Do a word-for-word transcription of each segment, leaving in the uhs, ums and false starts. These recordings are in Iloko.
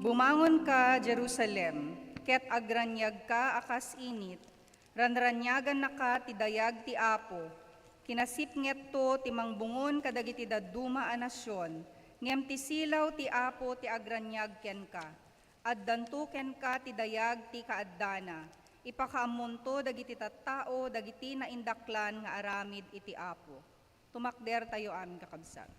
Bumangonka, Jerusalem, ket agraniagka a kas init, ranraniagannaka ti dayag ti Apo. Kinasipngetto ti mangbungon kadagiti dadduma a nasion, ngem ti silaw ti Apo ti agraniag kenka. Addanto kenka ti dayag ti kaaddana. Ipakaammonto dagiti tattao dagiti naindaklan nga aramid iti Apo. Tumakdertayo amin, kakabsat.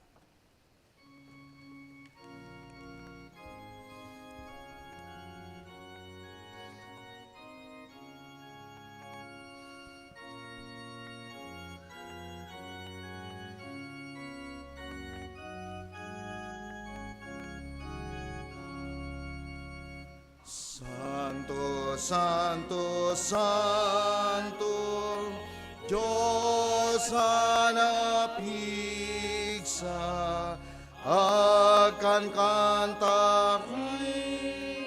Santo, santo, santo, Dios a napigsa, agkankantak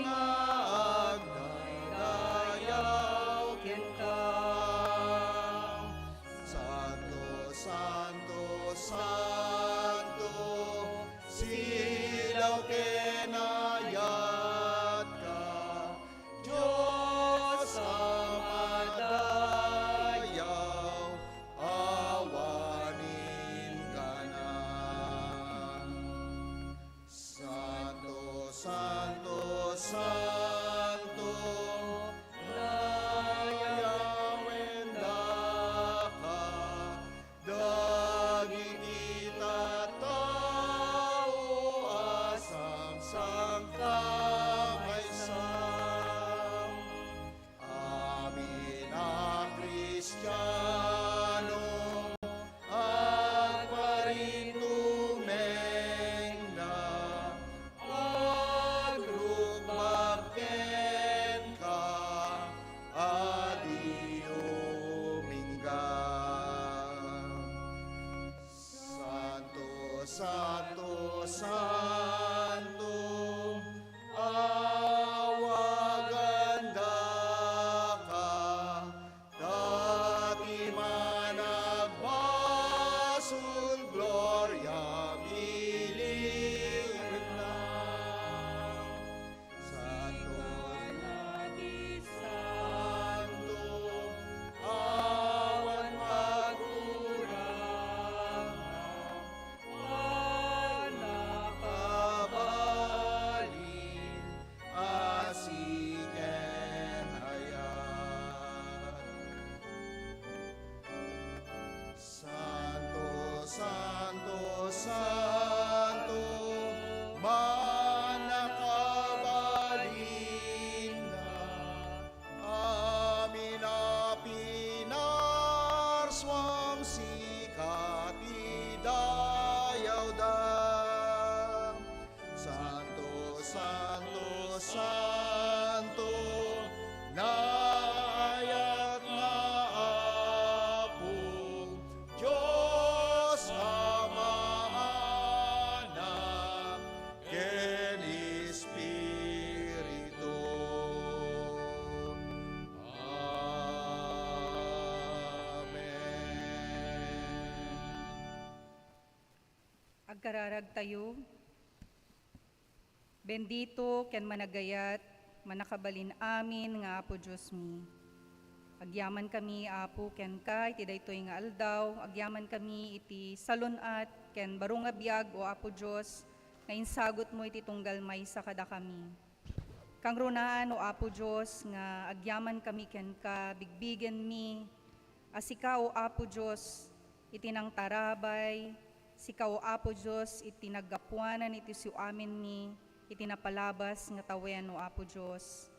nga agdaydayaw kenka. Santo, santo, santo, silaw ken ayatka, Dios a madayaw, awan inggana. Santo, santo, santo, nayawen daka dagiti tattao a sangsangkamaysa. Amin a Kristiano, agparintumengna, agrukbab kenka, a di umingga. Santo, santo, santo, awagan daka dagiti managbasol, gloria, biliwenna. Santo, santo, awan pagurangna, a nakabalin, asi ken ayat. Santo, santo, santo, mannakabalinna, amin a pinarsuam, sika ti dayawda. Santo, santo, santo, naayat nga Apo, Dios Ama, Anak, ken Espiritu. Amen. Agkararagtayo. Bendito ken managayat, mannakabalin amin nga Apo Diosmi. Agyamankami, Apo, kenka iti daytoy nga aldaw. Agyamankami iti salun-at ken baro nga biag, O Apo Dios, nga insagutmo iti tunggal maysa kadakami. Kangrunaan, O Apo Dios, nga agyamankami kenka, bigbigenmi a sika, O Apo Dios, iti nangtarabay, sika, O Apo Dios, iti naggapuanan iti siu-aminmi iti napalabas nga tawen, O Apo Dios.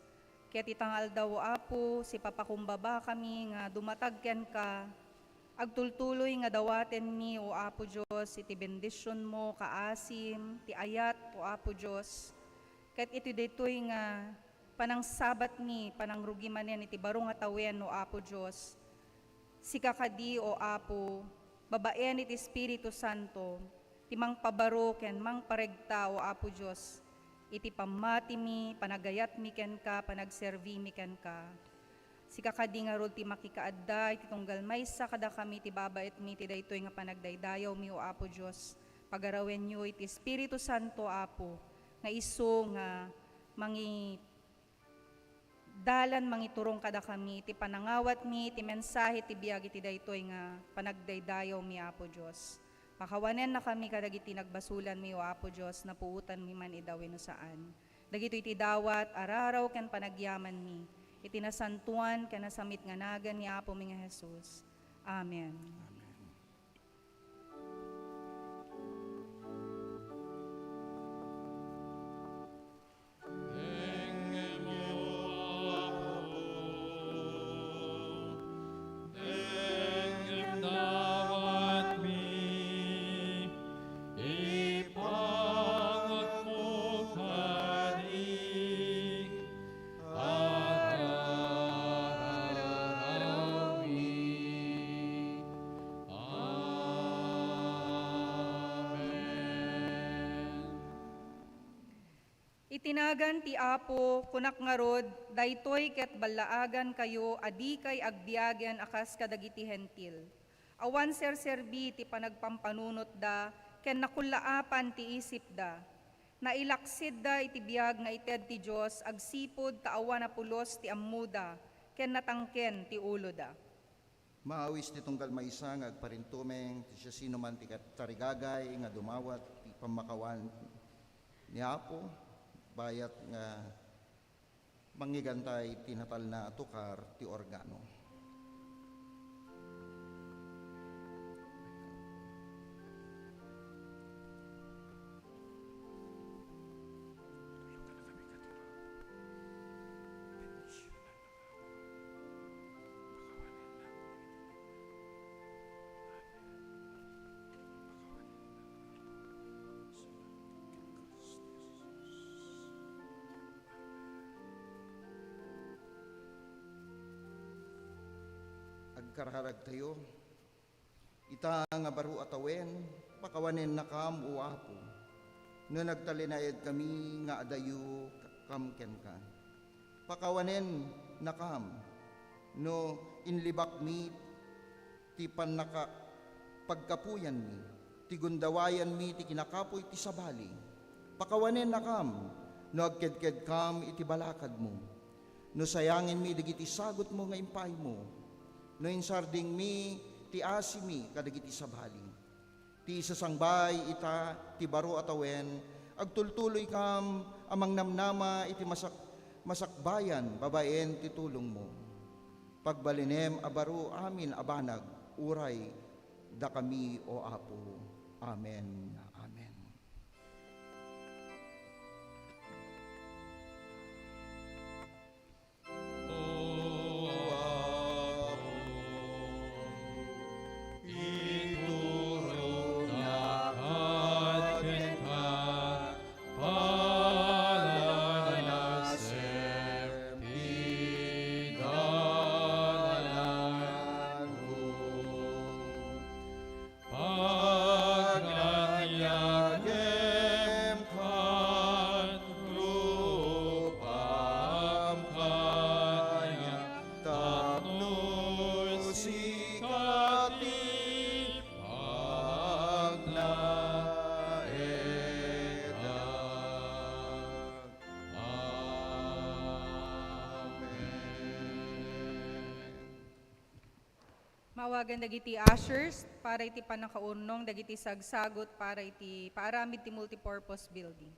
Ket ita nga aldaw, O Apo, sipapakumbabakami nga dumatag kenka, agtultuloy nga dawatenmi, O Apo Dios, iti bendisionmo, kaasim, ti ayat, O Apo Dios. Ket iti daytoy nga panangsabatmi, panangrugi manen iti baro nga tawen, O Apo Dios, sika kadi, O Apo, babaen iti Espiritu Santo, ti mangpabaro ken mangparegta, O Apo Dios, iti pammatimi, panagayatmi kenka, panagserbimi kenka. Sika kadi ngarud ti makikaadda iti tunggal maysa kadakami ti babaetmi iti daytoy nga panagdaydayawmi, O Apo Dios. Pagarawenyo iti Espiritu Santo, Apo, nga isu nga mangi-, dalan mangiturong kadakami iti panangawatmi iti mensahe ti biag iti daytoy nga panagdaydayawmi, Apo Dios. Pakawanennakami kadagiti nagbasolanmi, O Apo Dios, napuotanmi man ida wenno saan. Dagitoy ti dawat, araraw ken panagyamanmi, iti nasantoan ken nasammit nga nagan ni Apomi nga Jesus. Amen. Amen. Iti nagan ti Apo, kunak ngarud, daytoy ket ballaagankayo a dikay agbiagen a kas kadagiti Hentil. Awan serserbi ti panagpampanunotda ken nakullaapan ti isipda. Nailaksidda iti biag nga ited ti Dios agsipud ta awan a pulos ti ammoda ken natangken ti uloda. Maawis ti tunggal maysa nga agparintumeng ti siasinoman ti kat-, tarigagay nga dumawat ti pammakawan ni Apo, bayat nga mangngegantay ti natalna a tukar ti organo. Agkararagtayo. Ita nga baro a tawen, pakawanennakam, O Apo, no nagtalinaedkami nga adayo kam kenka. Pakawanennakam no inlibakmi ti pannaka-, pagkapuyanmi, ti gundawayanmi ti kinakapuy ti sabali. Pakawanennakam no agkedkedkam iti balakadmo. No sayangenmi dagiti sagutmo nga impaaymo, no insardingmi ti asimi kadagiti sabali. Ti isasangbay ita ti baro a tawen, agtultuloykam a mangnamnama iti masak-, masakbayan babaen ti tulongmo. Pagbalinem a baro amin a banag, uray dakami, O Apo. Amen. Amen. Pagnagyagem kan rupam kaniak, tapno sika ti pagnaedak. Amen. Maawagan dagiti ushers para iti pannakaurnong dagiti sagsagut para iti paaramid ti multipurpose building.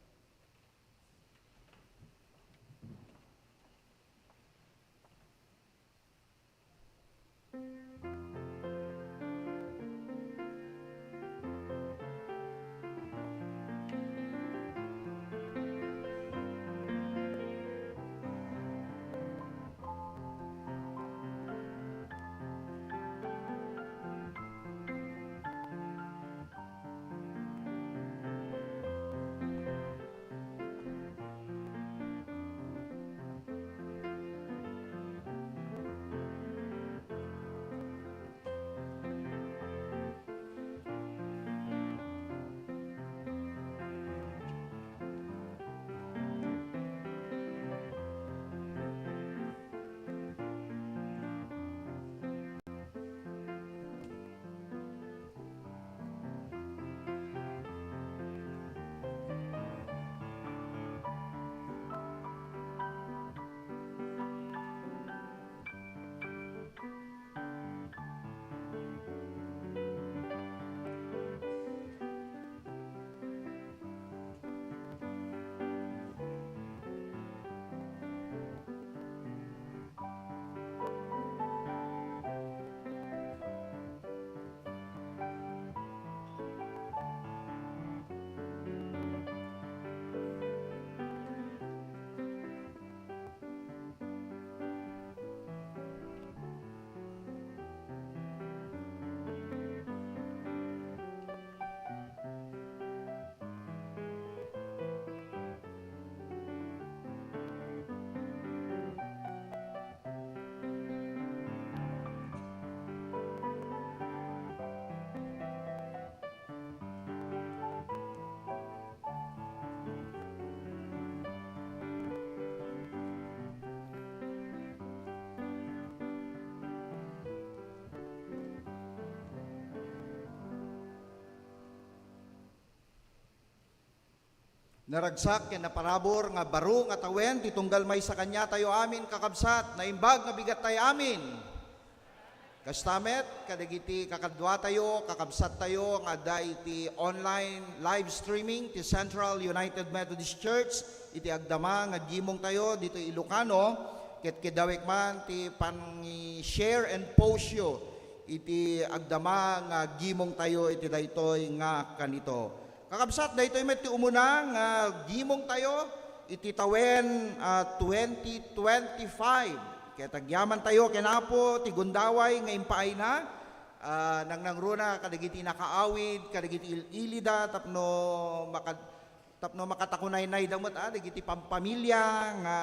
Naragsak ken naparabur nga baro nga tawen ti tunggal maysa kaniatayo amin, kakabsat, naimbag nga bigat tayo amin. Kasta met, kadagiti kakaduatayo, kakabsattayo nga adda iti online live streaming ti Central United Methodist Church iti agdama nga gimongtayo ditoy Ilocano, ket kidawek man ti pan-share and post yo iti agdama nga gimongtayo iti daytoy nga kanito. Kakabsat, daytoy met ti umuna nga gimongtayo iti tawen, ah, twenty twenty-five. Ket agyamantayo ken Apo ti gundaway nga impaayna, ah, nangnangruna kadagiti nakaawid, kadagiti il-ilida tapno makad-, tapno makatakunaynayda met, ah, dagiti pampamilya nga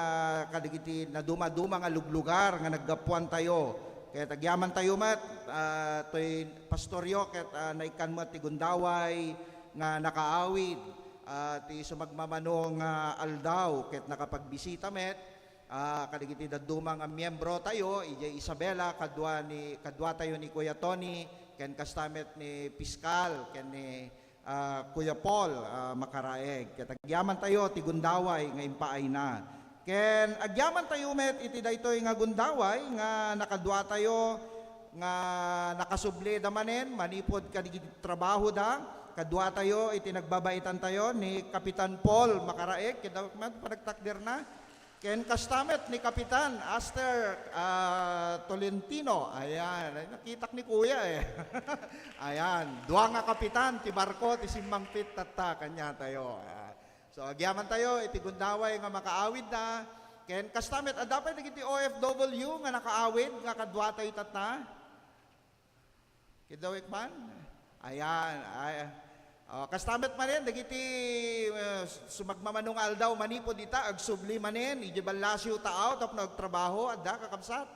kadagiti naduma-duma nga luglugar nga naggapuantayo. Ket agyamantayo met, ah, toy pastoryo ket, ah, naikkan met ti gundaway nga nakaawid, ah, ti sumagmamano nga aldaw ket nakapagbisita met, ah, kadagiti dadduma nga miembrotayo idiay Isabela, kadua ni, kaduatayo ni Kuya Tony, ken kasta met ni Piskal, ken ni, ah, Kuya Paul, ah, Makaraeg. Ket agyamantayo ti gundaway nga impaayna. Ken agyamantayo met iti daytoy nga gundaway nga nakaduatayo nga nakasublida manen manipud kadagiti trabahoda. Kaduatayo iti nagbabaitantayo ni Kapitan Paul Makaraeg, kidawek met panagtakderna. Ken kasta met ni Kapitan Aster, ah, Tolentino. Ayan, ay, nakitak ni Kuya, eh. Ayan, dua nga kapitan ti barko ti simmangpet tatta kaniatayo. Ayan. So, agyamantayo iti gundaway nga makaawidna. Ken kasta met, adda pay dagiti O F W nga nakaawid nga kaduatayo tatta. Kidawek man? Ayan, ay, oh, kasta met manen dagiti, eh, sumagmamano nga aldaw manipud ita, agsubli manen idiay ballasiw taaw tapno agtrabaho, adda, kakabsat.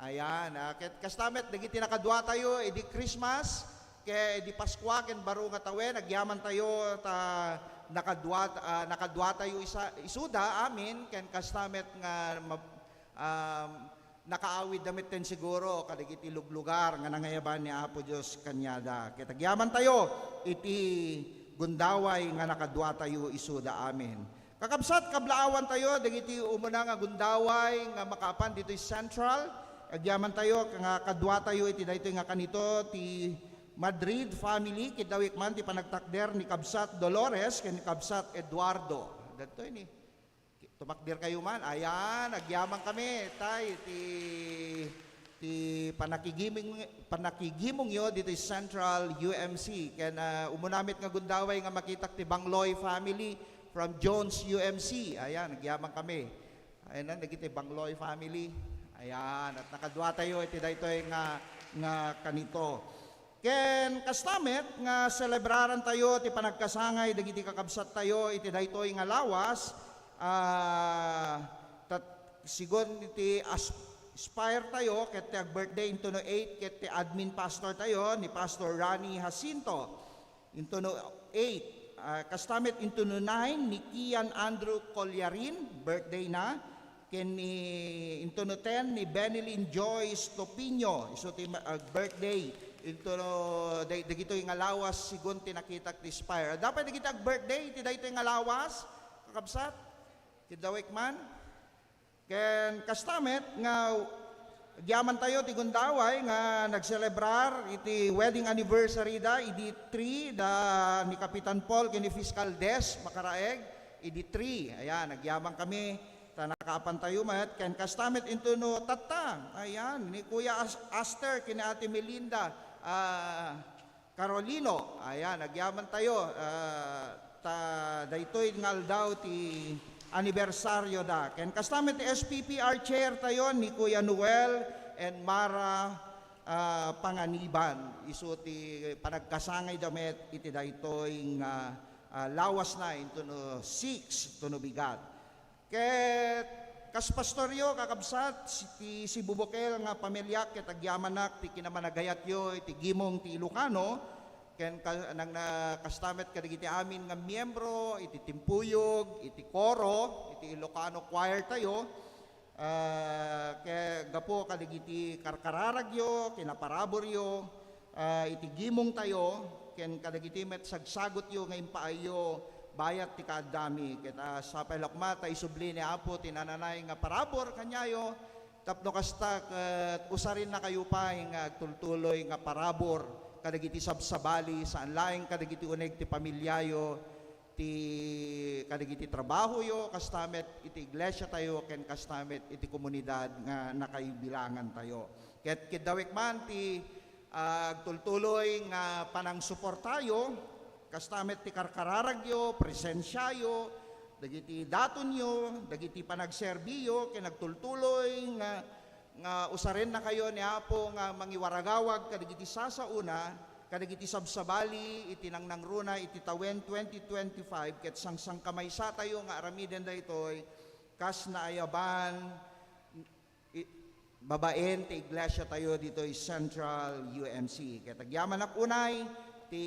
Ayan, ah, ket kasta met dagiti nakaduatayo idi Christmas, ken idi Paskua ken baro nga tawen, agyamantayo ta nakadua, ah, nakaduatayo isa, isuda amin, ken kasta met nga ma-, um, nakaawidda metten siguro kadagiti luglugar nga nangayaban ni Apo Dios kaniada. Ket agyamantayo iti gundaway nga nakaduatayo isuda amin. Kakabsat, kablaawantayo dagiti umuna nga gundaway nga makaapan ditoy Central. Agyamantayo nga kaduatayo iti daytoy nga kanito ti Madrid family, kidawek man ti panagtakder ni Kabsat Dolores ken ni Kabsat Eduardo. Daytoy ni Tumakder kayo man. Ayan, agyaman kami, tay, ti, ti panakigiming-, panakigimongyo ditoy Central U M C. Ken, ah, umuna met nga gundaway nga makitak ti Bangloy family from Jones U M C. Ayan, agyaman kami. Ayan na, dagiti Bangloy family. Ayan, at nakaduatayo iti daytoy nga, nga kanito. Ken kasta met nga selebrarantayo ti panagkasangay dagiti kakabsattayo iti daytoy nga lawas, ah, tat-, sigun iti as-, aspiretayo ket ti ag-birthday intono eight ket ti admin pastortayo ni Pastor Ronnie Jacinto. Intono eight, ah, kasta met intono nine ni Kian Andrew Collarin, birthday na. Ken ni, intono ten ni Benilyn Joyce Topinio, isu ti ma-, ah, birthday. Intono, day-, dagitoy nga lawas, sigun ti nakitak ti Spire. Adda pay dagiti ag-birthday iti daytoy nga lawas, kakabsat? Kidawek man? Ken kasta met nga agyamantayo ti gundaway nga nagselebrar iti wedding anniversary da, idi three da ni Kapitan Paul ken ni Fiscal Des Makaraeg, idi three. Ayan, agyaman kami. Ta nakaapantayo met, ken kasta met intono tatta, ayan, ni Kuya As-, Aster ken ni Ate Melinda, ah, Carolino, ayan, agyamantayo, ah, ta daytoy nga aldaw ti anibersaryo da. Ken kasta met ti S P P R chair tayo ni Kuya Noel and Mara, ah, Panganiban. Isu ti panagkasangay da met iti daytoy nga, ah, lawas na intono six, intono bigat. Ket kas pastoryo, kakabsat, si, ti sibubukel nga pamiliak ket agyamanak ti kinamanagayatyo iti gimong ti Ilocano, ken ka-, nang na-, kasta met kadagiti amin nga miembro iti timpuyog, iti koro, iti Ilocano choir tayo, ah, ke-, gapu kadagiti karkararagyo, kinaparaburyo, ah, iti gimong tayo, ken kadagiti met sagsagutyo nga impaayyo bayat ti kaaddami. Ket, ah, sapay la koma ta isubli ni Apo ti nananay nga parabur kaniayo, tapno kasta ket usarennakayo pay nga agtultuloy nga parabur kadagiti sabsabali, saan laeng kadagiti uneg ti pamiliayo, ti kadagiti trabahoyo, kasta met iti iglesiatayo, ken kasta met iti komunidad nga nakaibilangantayo. Ket kiddawek man ti, ah, agtultuloy nga panangsuportayo, kasta met ti karkararagyo, presensiayo, dagiti datonyo, dagiti panagserbiyo, ken agtultuloy nga, nga usarennakayo ni Apo nga mangiwaragawag kadagiti sasaona, kadagiti sabsabali iti nangnangruna iti tawen twenty twenty-five, ket sangsangkamaysatayo nga aramiden daytoy kas naayaban i-, babaen ti iglesiatayo ditoy Central U M C. Ket agyamanak unay ti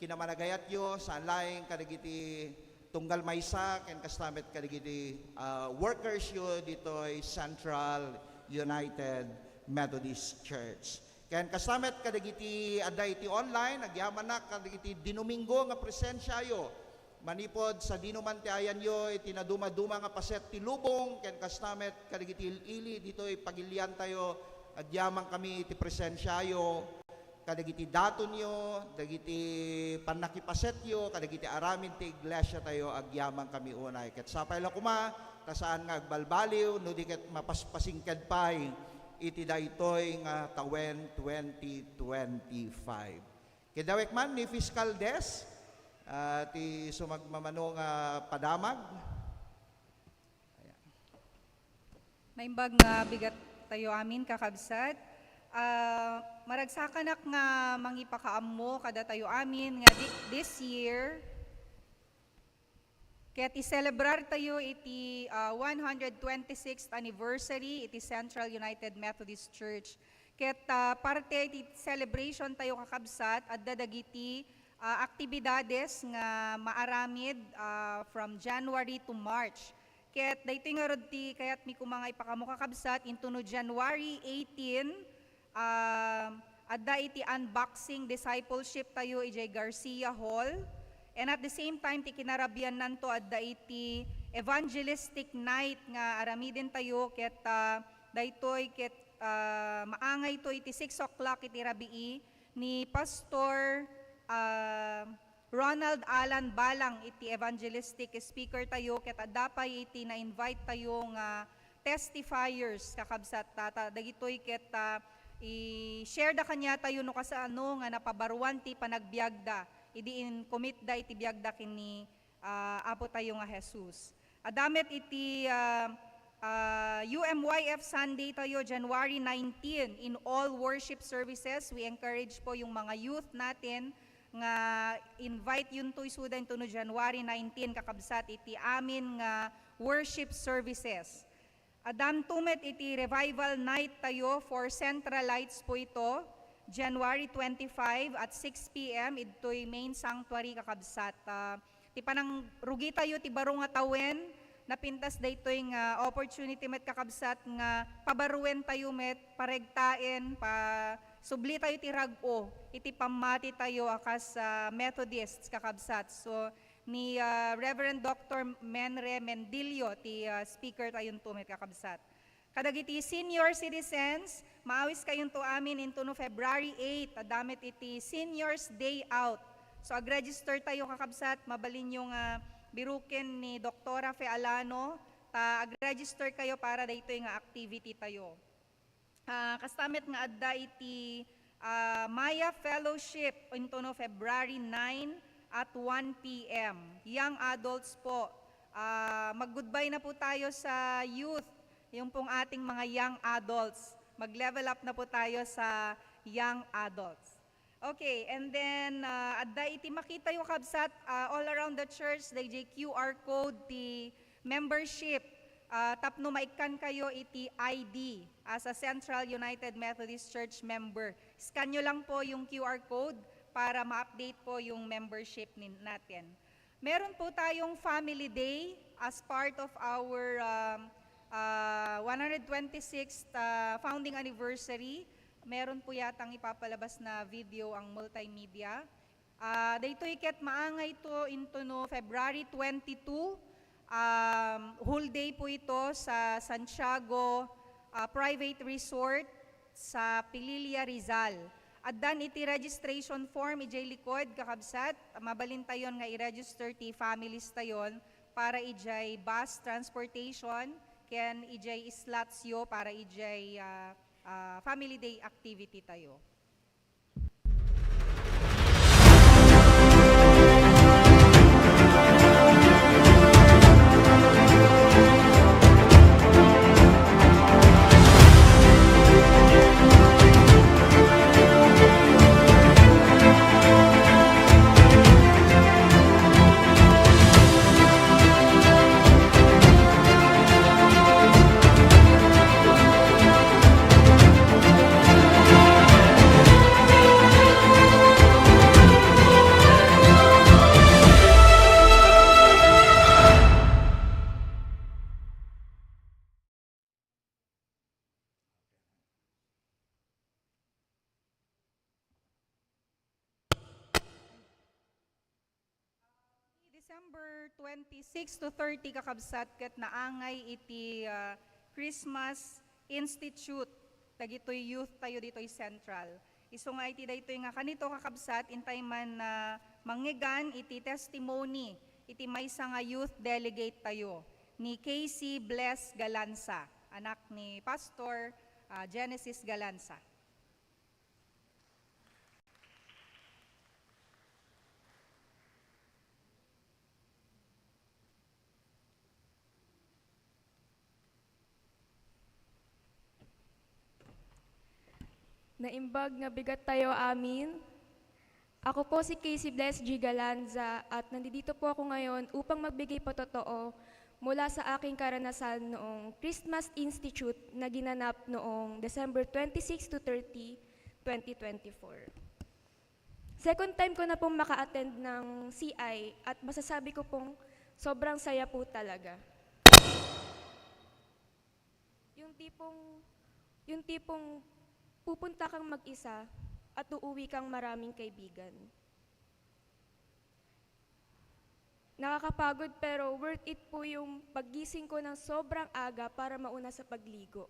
kinamanagayatyo, saan laeng kadagiti tunggal maysa, ken kasta met kadagiti, ah, workersyo ditoy Central United Methodist Church. Ken kasta met kadagiti adda iti online, agyamanak kadagiti dinuminggo nga presensiayo. Manipud sadino man ti ayanyo iti nadumaduma nga paset ti lubong, ken kasta met kadagiti il-ili ditoy pagiliantayo, agyamankami iti presensiayo, kadagiti datonyo, dagiti pannakipasetyo, kadagiti aramid ti iglesiatayo, agyamankami unay. Ket sapay la koma, ta saan nga agbalbaliw, no di ket mapaspasingked pay iti daytoy nga tawen twenty twenty-five. Kiddawek man ni Fiscal Des, ah, ti sumagmamano nga padamag. Ayan. Naimbag nga bigat tayo amin, kakabsat. Ah, maragsakanak nga mangipakaammo kadatayo amin nga di-, this year, ket i-celebrar tayo iti, ah, one hundred twenty-sixth anniversary iti Central United Methodist Church. Ket, ah, parte iti celebration tayo, kakabsat, adda dagiti, ah, aktibidades nga maaramid, ah, from January to March. Ket daytoy ngarud ti kayatmi koma nga ipakaammo, kakabsat, intono January eighteen, ah, adda iti unboxing discipleship tayo idiay Garcia Hall. And at the same time, ti kinarabiannanto adda iti evangelistic night nga aramiden tayo ket, ah, daytoy ket, ah, maangayto iti six o'clock iti rabii ni Pastor, ah, Ronald Alan Balang iti evangelistic speaker tayo, ket adda pay iti na-invite tayo nga testifiers, kakabsat, ta, ta dagitoy ket, ah, i-share da kaniatayo no kasano nga napabaruan ti panagbiagda idi in-commit da iti biagda ken ni, ah, Apo tayo nga Jesus. Adda met iti, ah, ah, U M Y F Sunday tayo, January nineteen, in all worship services. We encourage po yung mga youth natin nga invite yun to isuda into no January nineteen, kakabsat, iti amin nga worship services. Addanto met iti revival night tayo for Central Lights po ito, January twenty-five at six P M, idtoy main sanctuary, kakabsat. Ah, ti panangrugi tayo ti baro nga tawen, napintas daytoy nga opportunity met, kakabsat, nga pabaruen tayo met, paregtaen, pa-, subli tayo ti rag-o iti pammati tayo a kas, ah, Methodists, kakabsat. So, ni, ah, Reverend Doctor Menre Mendilio ti, ah, speaker tayonto met, kakabsat. Kadagiti senior citizens, maawis kayonto amin into no February eight, adda met iti Seniors Day Out. So, ag-register tayo, kakabsat, mabalinyo nga biruken ni Doktora Fe Alano, ta ag-register kayo para daytoy nga activity tayo. Ah, kasta met nga adda iti, ah, Maya Fellowship into no February nine at one P M. Young adults po. Ah, mag-goodbye na po tayo sa youth, yung pong ating mga young adults. Mag-level up na po tayo sa young adults. Okay, and then, ah, adda iti makitayo, kabsat, ah, all around the church, dayjay Q R code ti membership, ah, tapno maikkan kayo iti I D as a Central United Methodist Church member. Scan nyo lang po yung Q R code para ma-update po yung membership nin-, natin. Meron po tayong Family Day as part of our, um, ah, one hundred twenty-sixth, ah, founding anniversary. Meron po yatang ipapalabas na video ang multimedia. Ah, daytoy ket maangay to intono February twenty-two. Um, whole day po ito sa Santiago, ah, Private Resort sa Pililla, Rizal. Addan iti registration form idiay likod, kakabsat, mabalintayon nga i-register ti families tayon para idiay bus transportation ken idiay slots yo para idiay, ah, ah, family day activity tayo. December twenty-six to thirty, kakabsat, ket naangay iti, ah, Christmas Institute dagitoy youth tayo ditoy Central. Isu nga iti daytoy nga kanito, kakabsat, intay man, ah, mangngegan iti testimony iti maysa nga youth delegate tayo, ni Casey Bless Galanza, anak ni Pastor, ah, Genesis Galanza. Naimbag nga bigat tayo amin. Ako po si Casey Bless G. Galanza at nandito po ako ngayon upang magbigay patotoo mula sa aking karanasan noong Christmas Institute na ginanap noong December twenty-six to thirty, twenty twenty-four. Second time ko na pong maka-attend ng C I at masasabi ko pong sobrang saya po talaga. Yung tipong, yung tipong pupunta kang mag-isa at uuwi kang maraming kaibigan. Nakakapagod pero worth it po yung paggising ko ng sobrang aga para mauna sa pagligo.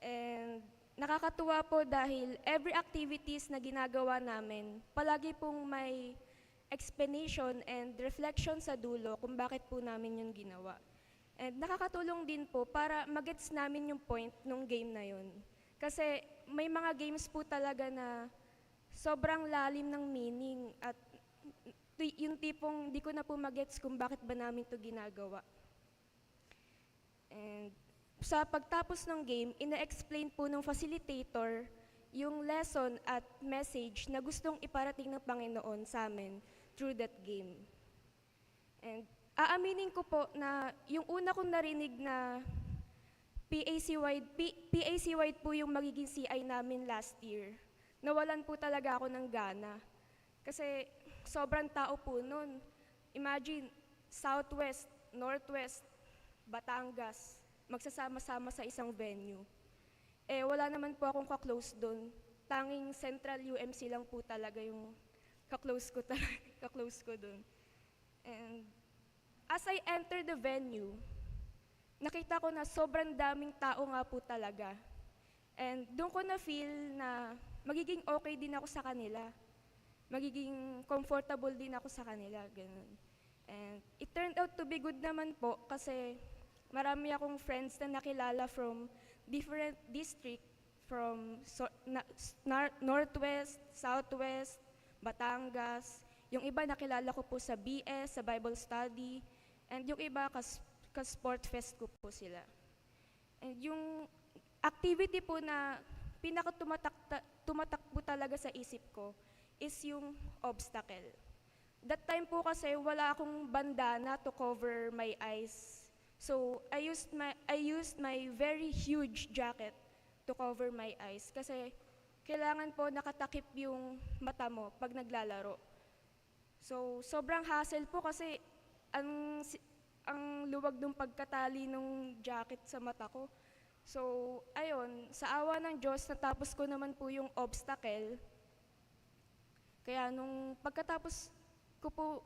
And nakakatuwa po dahil every activities na ginagawa namin, palagi pong may explanation and reflection sa dulo kung bakit po namin yun ginawa. And nakakatulong din po para magets namin yung point nung game na yun. Kasi may mga games po talaga na sobrang lalim ng meaning at ti-, yung tipong di ko na po magets kung bakit ba namin to ginagawa. And sa pagtapos ng game, ina-explain po ng facilitator yung lesson at message na gustong iparating ng Panginoon sa amin through that game. And aaminin ko po na yung una kong narinig na P A C Y, P-, P A C Y po yung magiging C I namin last year. Nawalan po talaga ako ng gana. Kasi sobrang tao po nun. Imagine, Southwest, Northwest, Batangas, magsasama-sama sa isang venue. Eh, wala naman po akong ka-close dun. Tanging Central U M C lang po talaga yung ka-close ko talaga, ka-close ko dun. And as I enter the venue, nakita ko na sobrang daming tao nga po talaga. And doon ko na-feel na magiging okay din ako sa kanila. Magiging comfortable din ako sa kanila, ganun. And it turned out to be good naman po kasi marami akong friends na nakilala from different district, from so, na, s-, nar-, Northwest, Southwest, Batangas. Yung iba nakilala ko po sa B S, sa Bible study, and yung iba kas, ka-sport fest ko po sila. And yung activity po na pinaka tumatak-, tumatak po talaga sa isip ko is yung obstacle. That time po kasi wala akong bandana to cover my eyes. So, I used my, I used my very huge jacket to cover my eyes kasi kailangan po nakatakip yung mata mo pag naglalaro. So, sobrang hassle po kasi ang si-, ang luwag nung pagkatali nung jacket sa mata ko. So, ayun, sa awa ng Diyos, natapos ko naman po yung obstacle. Kaya nung pagkatapos ko po,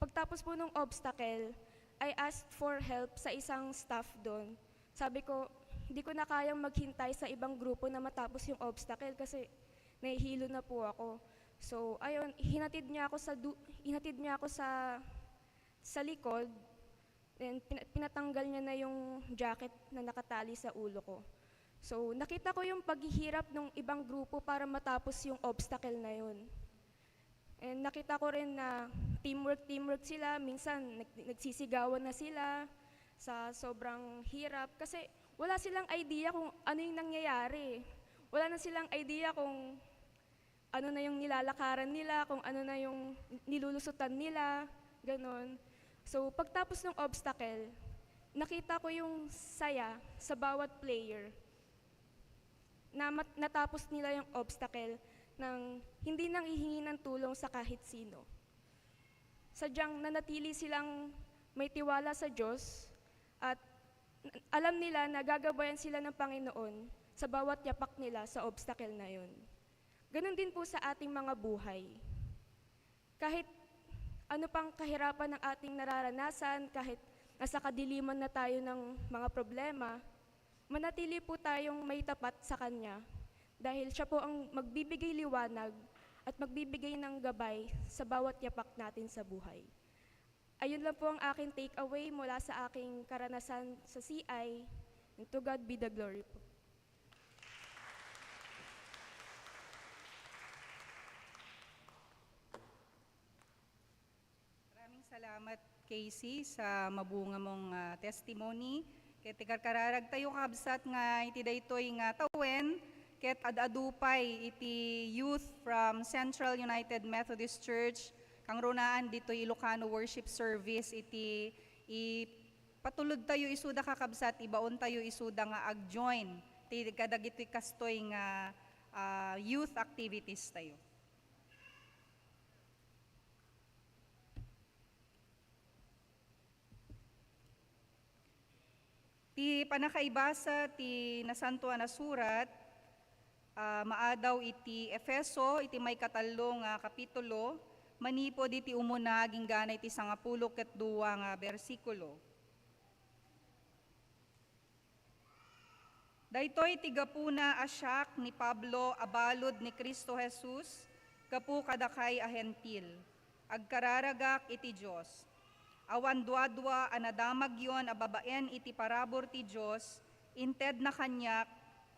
pagtapos po nung obstacle, I asked for help sa isang staff doon. Sabi ko, "Hindi ko na kayang maghintay sa ibang grupo na matapos yung obstacle kasi nahihilo na po ako." So, ayun, hinatid niya ako sa du-, hinatid niya ako sa, sa likod. Then, pina-, pinatanggal niya na yung jacket na nakatali sa ulo ko. So, nakita ko yung paghihirap ng ibang grupo para matapos yung obstacle na yun. And nakita ko rin na teamwork, teamwork sila. Minsan, nag-, nagsisigawan na sila sa sobrang hirap. Kasi wala silang idea kung ano yung nangyayari. Wala na silang idea kung ano na yung nilalakaran nila, kung ano na yung nilulusutan nila, ganon. So, pagtapos ng obstacle, nakita ko yung saya sa bawat player na mat-, natapos nila yung obstacle nang hindi nanghihingi ng tulong sa kahit sino. Sadyang nanatili silang may tiwala sa Diyos at alam nila na gagabayan sila ng Panginoon sa bawat yapak nila sa obstacle na yun. Ganun din po sa ating mga buhay. Kahit ano pang kahirapan ang ating nararanasan, kahit nasa kadiliman na tayo ng mga problema, manatili po tayong may tapat sa Kanya dahil Siya po ang magbibigay liwanag at magbibigay ng gabay sa bawat yapak natin sa buhay. Ayun lang po ang aking take away mula sa aking karanasan sa C I. And to God be the glory po. Maraming salamat, Casey, sa mabunga mong, ah, testimony. Ket ti karkararag tayo, kabsat, nga iti daytoy nga tawen, ket ad-adu pay iti youth from Central United Methodist Church, kangrunaan ditoy Ilocano Worship Service iti ipatulod tayo isuda, kakabsat, ibaon tayo isuda nga ag-join ti kadagitoy kastoy nga, ah, youth activities tayo. Ti pannakaibasa ti Nasantoan a Surat, ah, maadaw iti Efeso, iti maikatallo nga kapitulo, manipud iti umuna agingga iti sangapulo ket dua nga bersikulo. Daytoy ti gapuna a siak ni Pablo a balud ni Cristo Jesus gapu kadakay a Hentil, agkararagak iti Dios. Awan duadua a nadamagyon a babaen iti parabur ti Dios, intedna kaniak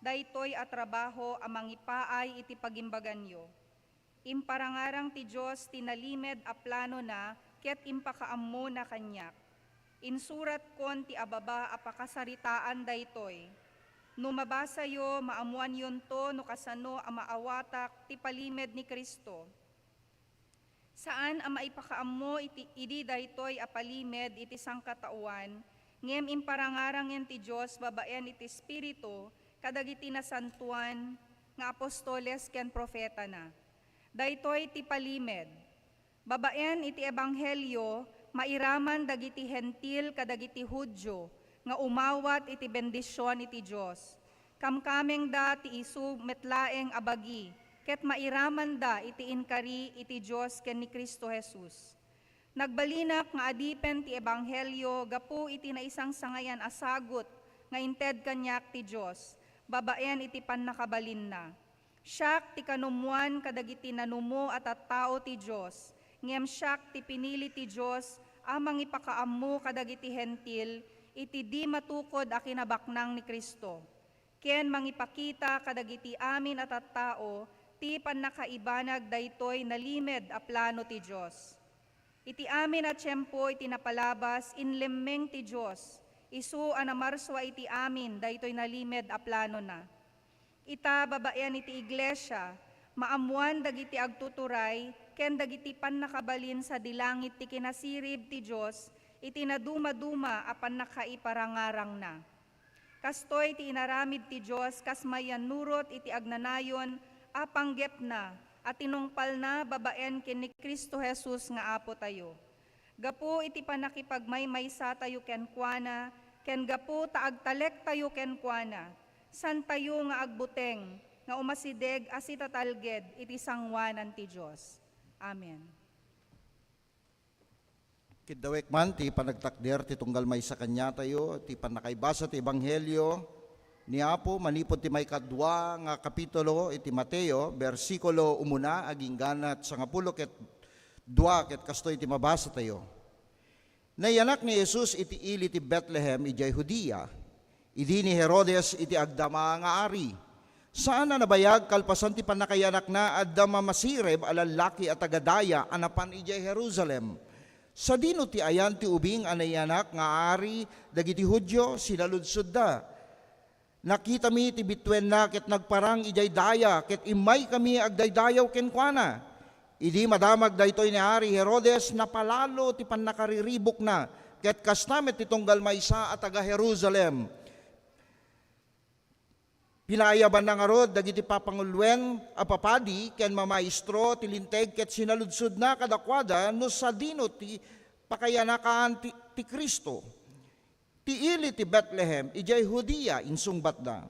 daytoy a trabaho a mangipaay iti pagimbaganyo. Imparangarang ti Dios ti nalimed a planona ket impakaammona kaniak. Insuratkon ti ababa a pakasaritaan daytoy. No mabasayo, maammoanyonto no kasano a maawatak ti palimed ni Cristo. Saan a maipakaammo iti, idi daytoy a palimed iti sangkataoan, ngem imparangarangen ti Dios babaen iti Espiritu kadagiti nasantoan nga apostoles ken profetana. Daytoy ti palimed. Babaen iti ebanghelio, mairaman dagiti Hentil kadagiti Judio nga umawat iti bendision iti Dios. Kamkamengda ti isu met laeng a bagi, ket mairamanda iti inkari iti Dios ken ni Cristo Jesus. Nagbalinak nga adipen ti ebanghelio gapu iti naisangsangayan a sagut nga inted kaniak ti Dios, babaen iti pannakabalinna. Siak ti kanummoan kadagiti nanumo a tattao ti Dios, ngem siak ti pinili ti Dios a mangipakaammo kadagiti Hentil iti di matukod a kinabaknang ni Cristo, ken mangipakita kadagiti amin a tattao ti pannakaibanag daytoy nalimed a plano ti Dios. Iti amin a tiempo iti napalabas, inlemmeng ti Dios, isu a namarsua iti amin daytoy nalimed a planona. Ita, babaen iti iglesia, maammoan dagiti agtuturay ken dagiti pannakabalin sadi langit ti kinasirib ti Dios iti nadumaduma a pannakaiparangarangna. Kastoy ti inaramid ti Dios kas mayannurot iti agnanayon a panggepna a tinungpalna babaen ken ni Cristo Jesus nga Apotayo. Gapu iti pannakipagmaymaysatayo kenkuana ken gapu ta agtalektayo kenkuana, saantayo nga agbuteng nga umasideg a sitatalged iti sangoanan ti Dios. Amen. Kiddawek man ti panagtakder ti tunggal maysa kaniatayo, ti pannakaibasa ti Ebanghelio ni Apo manipud ti maikadua nga kapitulo iti Mateo, bersikulo umuna agingga sangapulo ket dua, ket kastoy ti mabasatayo. Nayanak ni Jesus iti ili ti Betlehem idiay Judea, idi ni Herodes iti agdama nga ari. Saan a nabayag, kalpasan ti pannakayanakna, adda mamasirib a lallaki a taga-daya a napan idiay Jerusalem. Sadino ti ayan ti ubing a nayanak nga ari dagiti Judio? Sinaludsodda. Nakitami ti bituenna ket nagparang idiay daya, ket immaykami agdaydayaw kenkuana. Idi madamag daytoy ni Ari Herodes, napalalo ti pannakariribukna, ket kasta met ti tunggal maysa a taga-Jerusalem. Pinaayabanna ngarud dagiti papanguloen a papadi ken mamaestro ti Linteg ket sinaludsodna kadakuada no sadino ti pakayanakan ti, ti Cristo. "Ti ili ti Betlehem idiay Judea," insungbatda.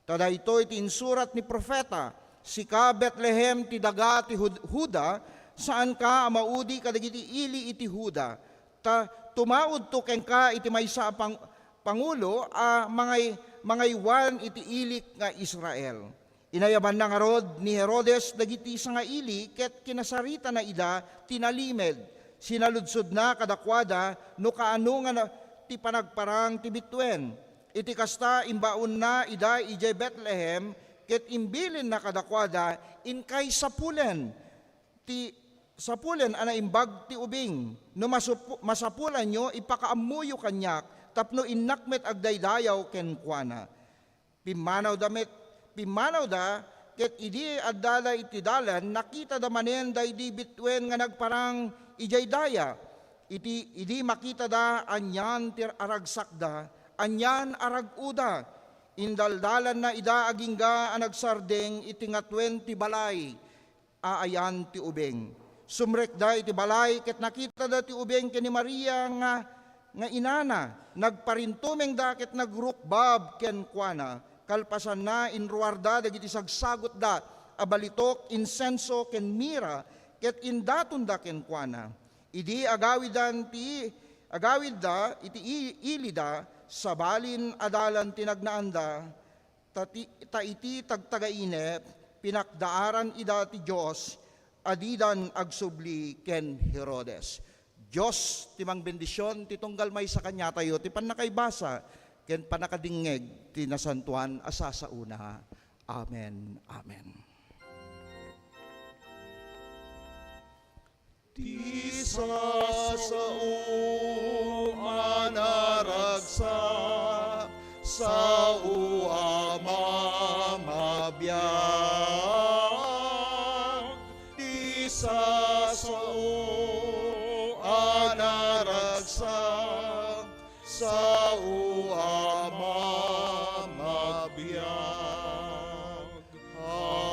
"Ta daytoy ti insurat ni profeta, 'Sika, Betlehem, ti daga ti Jud-, Juda, saanka a maudi kadagiti ili iti Juda, ta tumaudto kenka iti maysa a pang-, pangulo a mangay-, mangaywan iti ilik nga Israel.'" Inayabanna ngarud ni Herodes dagiti sangaili ket kinasaritana ida ti nalimed. Sinaludsodna kadakuada no kaano nga na-, ti panagparang ti bituen. Iti kasta, imbaonna ida idiay Betlehem ket imbilinna kadakuada, "Inkay sapulen ti, sapulen a naimbag ti ubing. No masupu-, masapulanyo, ipakaammoyo kaniak tapno innak met agdaydayaw kenkuana." Pimmanawda met, pimmanawda, ket idi addada iti dalan, nakitada manen daydi bituen nga nagparang idiay daya. Iti, idi makitada, anian ti aragsakda, anian a rag-oda. Indaldalanna ida agingga a nagsardeng iti ngatuen ti balay a ayan ti ubing. Sumrekda iti balay ket nakitada ti ubing ken ni Maria nga, nga inana. Nagparintumengda ket nagrukbab kenkuana. Kalpasanna, inruarda dagiti sagsagutda a balitok, insenso, ken mira, ket indatonda kenkuana. Idi agawidan ti, agawidda iti i-, ilida, sabalin a dalan ti nagnaanda, Ta ti, ta iti tagtagainep, pinakdaaran ida ti Dios a didan agsubli ken Herodes. Dios ti mangbendision ti tunggal maysa kaniatayo ti pannakaibasa ken pannakadingngeg ti nasantoan a sasaona. Amen. Amen. Ti sasao a naragsak, sao a mamabiag. Ti sasao a naragsak, sao a mamabiag. Amen.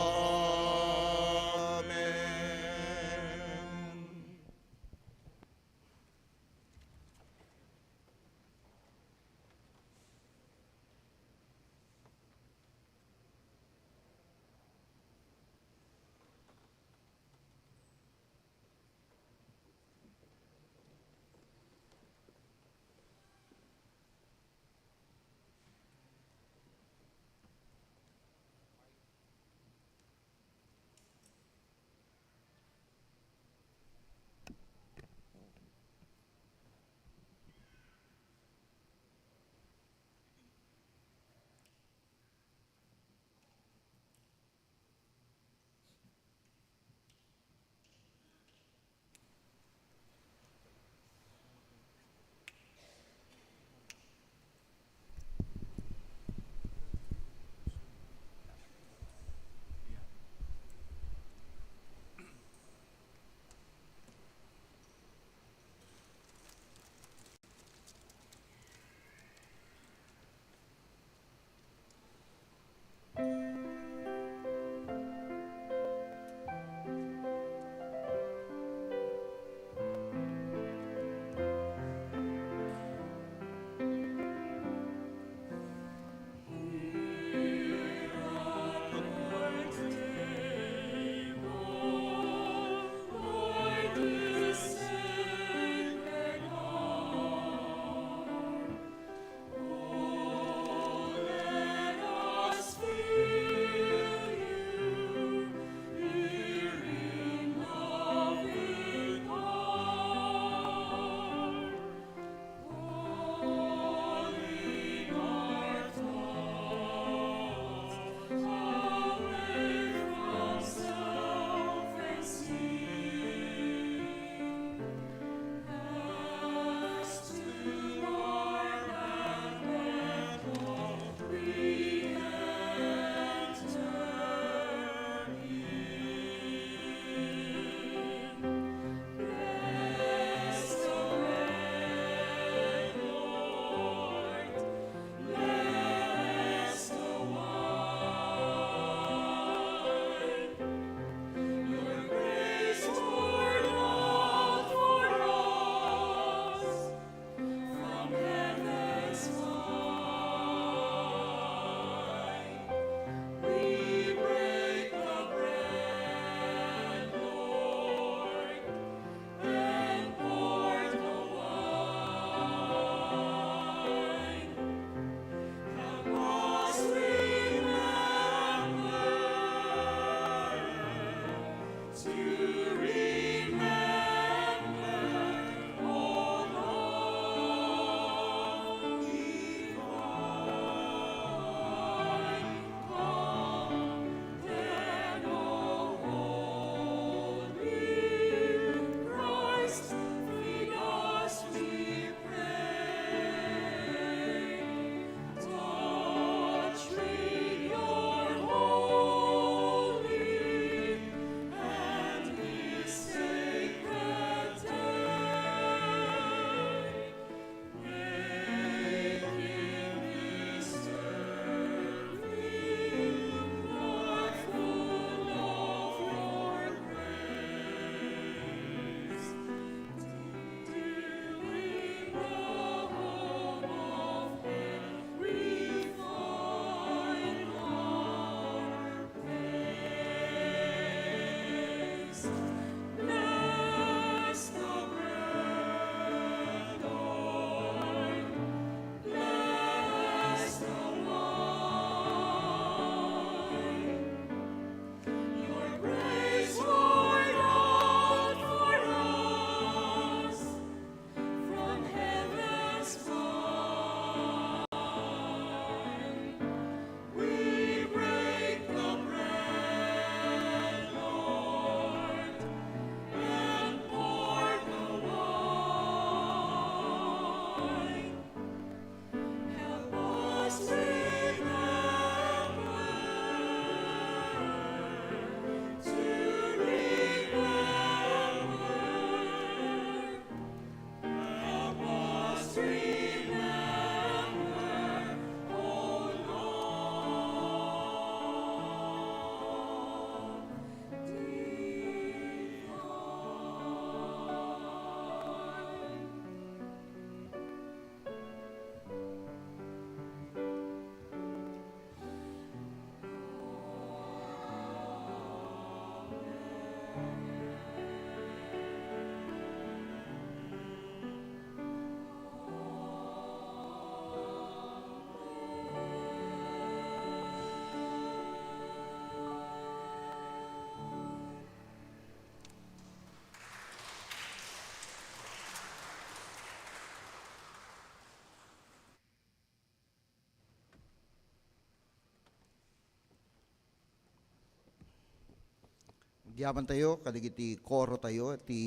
Agyamantayo kadagiti korotayo ti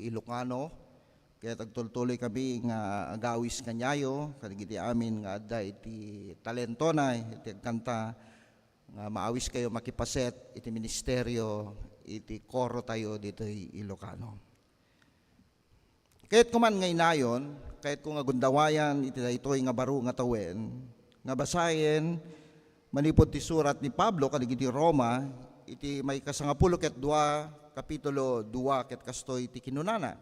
Ilocano, ket agtultuloy kami nga agawis kaniayo kadagiti amin nga adda iti talentona iti agkanta, nga maawiskayo makipaset iti ministerio iti korotayo ditoy Ilocano. Kayatko man nga inayon, kayatko nga gundawayan iti daytoy nga baro nga tawen, nga basaen manipud ti surat ni Pablo kadagiti Roma, iti maikasangapulo ket dua, kapitulo dua, ket kastoy ti kinunana,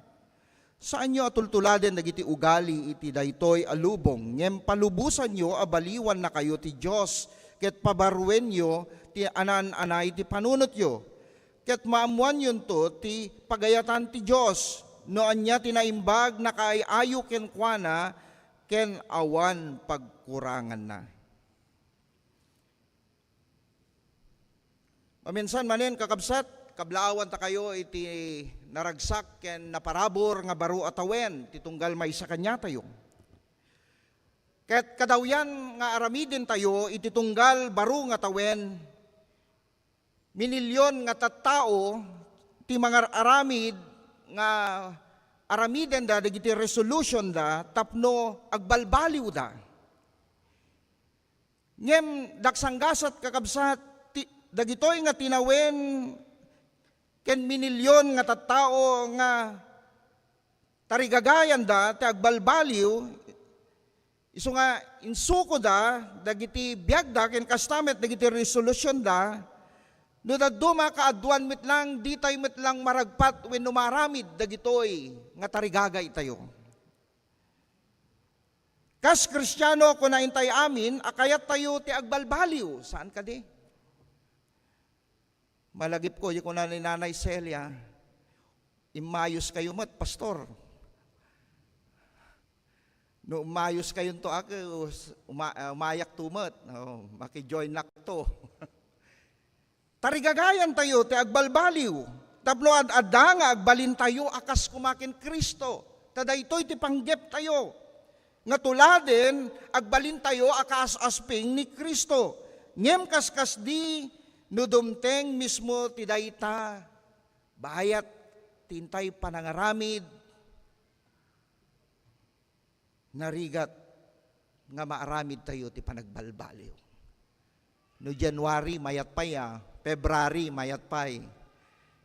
"Saanyo a tultuladen dagiti ugali iti daytoy a lubong, ngem palubosanyo a baliwannakayo ti Dios, ket pabaruenyo ti anan-anay ti panunotyo." Ket maammoanyonto ti pagayatan ti Dios. No ania ti naimbag, nakaay-ayo kenkuana, ken awan pagkuranganna. Maminsan manen, kakabsat, kablaawanta kayo iti naragsak ken naparabur nga baro a tawen ti tunggal maysa kaniatayo. Ket kadawyan nga aramidentayo iti tunggal baro nga tawen, minilyon nga tattao ti mangar-aramid nga aramidenda dagiti resolutionda tapno agbalbaliwda. Ngem daksanggasat, kakabsat, ti, dagitoy nga tinawen ken minilyon nga tattao nga tarigagayanda ti agbalbaliw, isu nga insukoda dagiti biagda ken kasta met dagiti resolutionda, no dadduma kaaduan met lang, ditay met lang maragpat wenno maaramid dagitoy nga tarigagaytayo. Kas Kristiano, kuna intay amin a kayattayo ti agbalbaliw. Saan kadi? Malagipko, di kuna ni Nanay Celia, "Immayos kayo met, Pastor." No, immayos kayonto, ak, uma-, umayak to met. Oh, maki-join nak to. Tarigagayantayo ti agbalbaliw tapno ad-adda nga agbalintayo a kas koma ken Cristo. Ta daytoy ti panggeptayo, nga tuladen agbalintayo a kaas-asping ni Cristo. Ngem kaskasdi, no dumteng mismo ti dayta, bayat ti intay panangaramid, narigat nga maaramidtayo ti panagbalbaliw. No January, mayat pay a. February, mayat pay.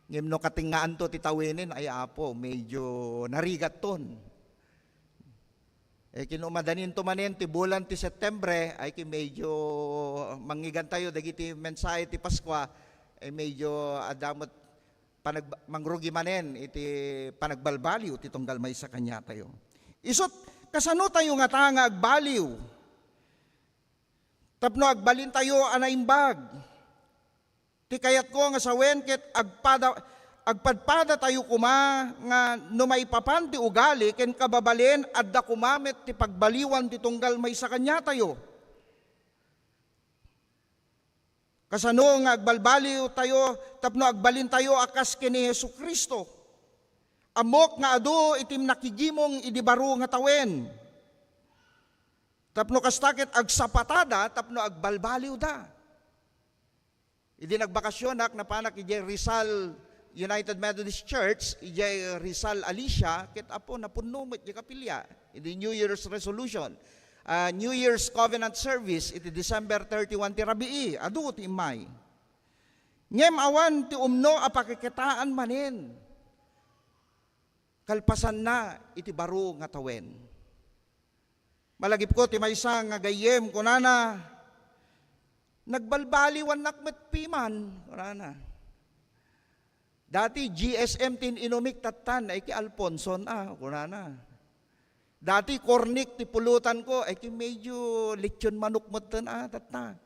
Ngem no katengngaanto ti tawenen, ay Apo, medyo narigatton. Eh, kinumadaninto manen ti bulan ti Septembre, ay ki medyo mangngegtayo dagiti mensahe ti Paskua, ay medyo adda met panag-, mangrugi manen iti panagbalbaliw ti tunggal maysa kaniatayo. Isut', kasano tayo ngata nga agbaliw tapno agbalintayo a naimbag? Ti kayatko nga sawen ket agpada-, agpadpadatayo koma nga no maipapan ti ugali ken kababalin, adda koma met ti pagbaliwan ti tunggal maysa kaniatayo. Kasano nga agbalbaliwtayo tapno agbalintayo a kas ken ni Jesu-Cristo? Ammok nga adu iti nakigimong idi baro nga tawen. Tapno kasta ket agsapatada tapno agbalbaliwda. Idi nagbakasionak, napanak idiay Rizal United Methodist Church, idiay Rizal, Alicia, ket Apo, napunno met diay kapilya. Idi New Year's resolution, ah, New Year's covenant service iti December thirty-one ti rabii, adu ti immay. Ngem awan ti umno a pakikitaan manen kalpasanna iti baro nga tawen. Malagipko ti maysa nga gayyem, kunana, "Nagbalbaliwannak met piman," kunana. "Dati G S M ti in-inumik tattan, ay ki Alfonson a," kunana. "Dati kornik ti pulutanko, ay ki medyo lechon manok metten a tatta."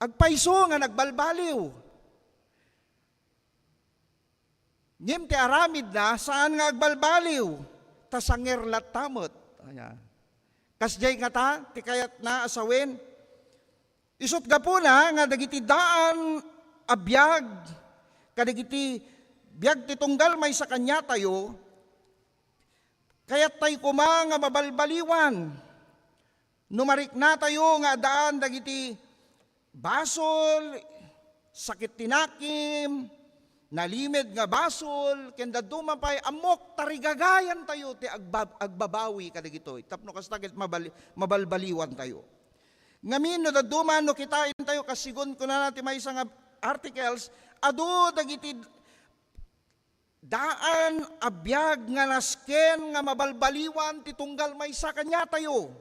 Agpayso nga nagbalbaliw. Ngem ti aramidna, saan nga agbalbaliw, ta sanger latta met. Aya. Kasdiay ngata ti kayatna a sawen, isut' gapuna nga dagiti daan a biag, kadagiti biag ti tunggal maysa kaniatayo, kayattayo koma nga mabalbaliwan. No mariknatayo nga addaan dagiti basol, sakit ti nakim, nalimed nga basol, ken dadduma pay, ammok, tarigagayantayo ti agba-, agbabawi kadagitoy. Tapno kasta ket mabali-, mabalbaliwantayo. Ngamin, no dadduma, no kitaentayo, kas sigun kunana ti maysa nga articles, adu dagiti daan a biag nga nasken nga mabalbaliwan ti tunggal maysa kaniatayo.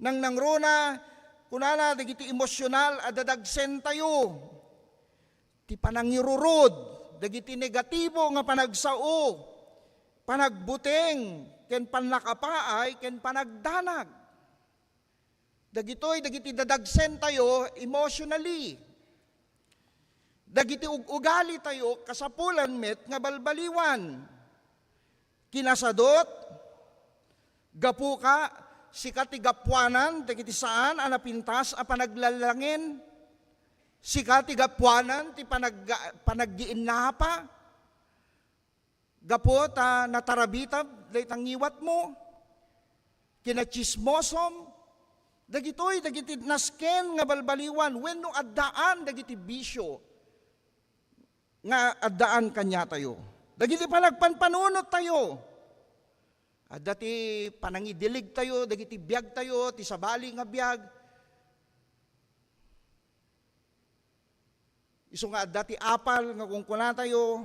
Nangnangruna, kunana, dagiti emosyonal a dadagsentayo, ti panangirurod, dagiti negatibo nga panagsao, panagbuteng, ken pannakapaay, ken panagdanag. Dagitoy dagiti dadagsentayo emotionally. Dagiti ug-ugalitayo kasapulan met nga balbaliwan. Kinasadot, gapuka, sika ti gapuanan dagiti saan a napintas a panaglallangen. Sika ti gapuanan ti panag-, panaggiinnapa. Gapu ta natarabita dayta ngiwatmo, kinatsismosom, dagitoy dagiti nasken nga balbaliwan wenno addaan dagiti bisio nga addaan kaniatayo. Dagiti panagpanpanunottayo, adda ti panangidiligtayo, dagiti biagtayo, ti sabali nga biag. Isu nga adda ti apal nga kunkunatayo,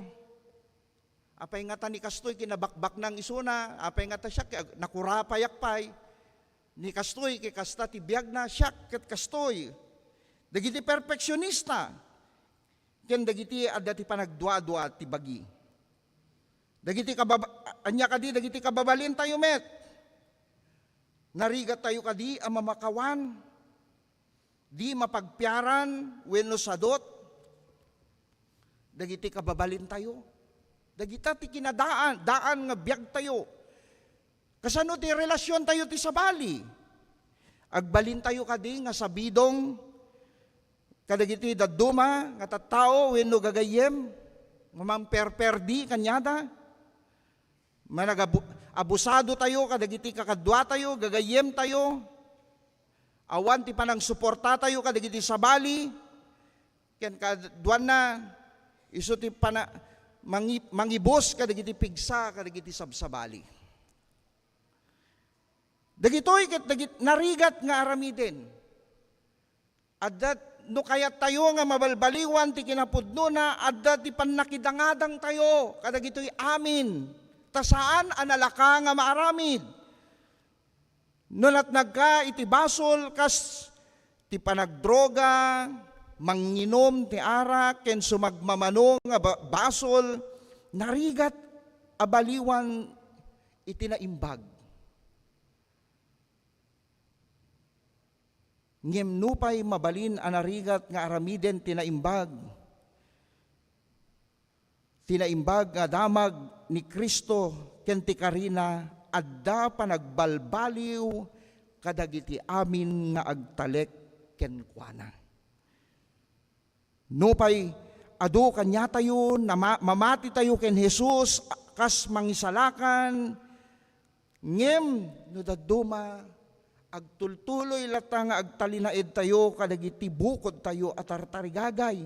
apay ngata ni kastoy kinabakbaknang isuna, apay ngata siak, nakurapayak pay, ni kastoy ket kasta ti biagna, siak ket kastoy. Dagiti perfeksionista, ken dagiti adda ti panagduadua ti bagi. Dagiti kabab-, ania kadi dagiti kababalintayo met? Narigattayo kadi a mamakawan? Di mapagpiaran wenno sadot dagiti kababalintayo. Dagita ti kinadaan, daan nga biagtayo. Kasano ti relasiontayo ti sabali? Agbalintayo kadi nga sabidong kadagiti dadduma nga tattao wenno gagayyem nga mangperperdi kaniada? Managabu-, abusadotayo kadagiti kakaduatayo, gagayyemtayo. Awan ti panangsuportatayo kadagiti sabali, ken kaduanna, isu ti pana-, mangi-, mangibus kadagiti pigsa kadagiti sabsabali. Dagitoy ket dagit-, narigat nga aramiden. Adda, no kayattayo nga mabalbaliwan ti kinapudnona, adda ti pannakidangadangtayo kadagitoy amin, ta saan a nalaka nga maaramid. No natnagka iti basol, kas ti panagdroga, manginum ti arak, ken sumagmamano nga ba-, basol, narigat a baliwan iti naimbag. Ngem nupay mabalin a narigat nga aramiden ti naimbag, ti naimbag nga damag ni Cristo ken ti karina, adda panagbalbaliw kadagiti amin nga agtalek kenkuana. Nupay adu kaniatayo, nama-, mamatitayo ken Jesus kas mangisalakan, ngem no dadduma, agtultuloy latta nga agtalinaedtayo kadagiti bukodtayo a tartarigagay.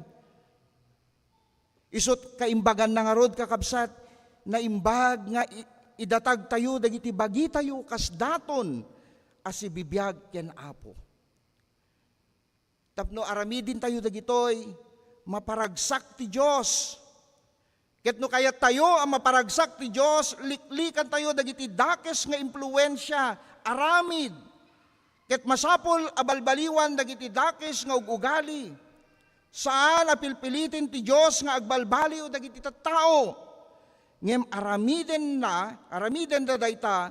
Isut' kaimbaganna ngarud, kakabsat, naimbag nga i-, idatagtayo dagiti bagitayo kas daton a sibibiag ken Apo. Tapno aramidentayo dagitoy, maparagsak ti Dios. Ket no kayattayo a maparagsak ti Dios, liklikantayo dagiti dakes nga impluensia, aramid. Ket masapul a balbaliwan dagiti dakes nga ug-ugali. Saan a pilpiliten ti Dios nga agbalbaliw dagiti tattao. Ngem aramidenna, aramidenda dayta,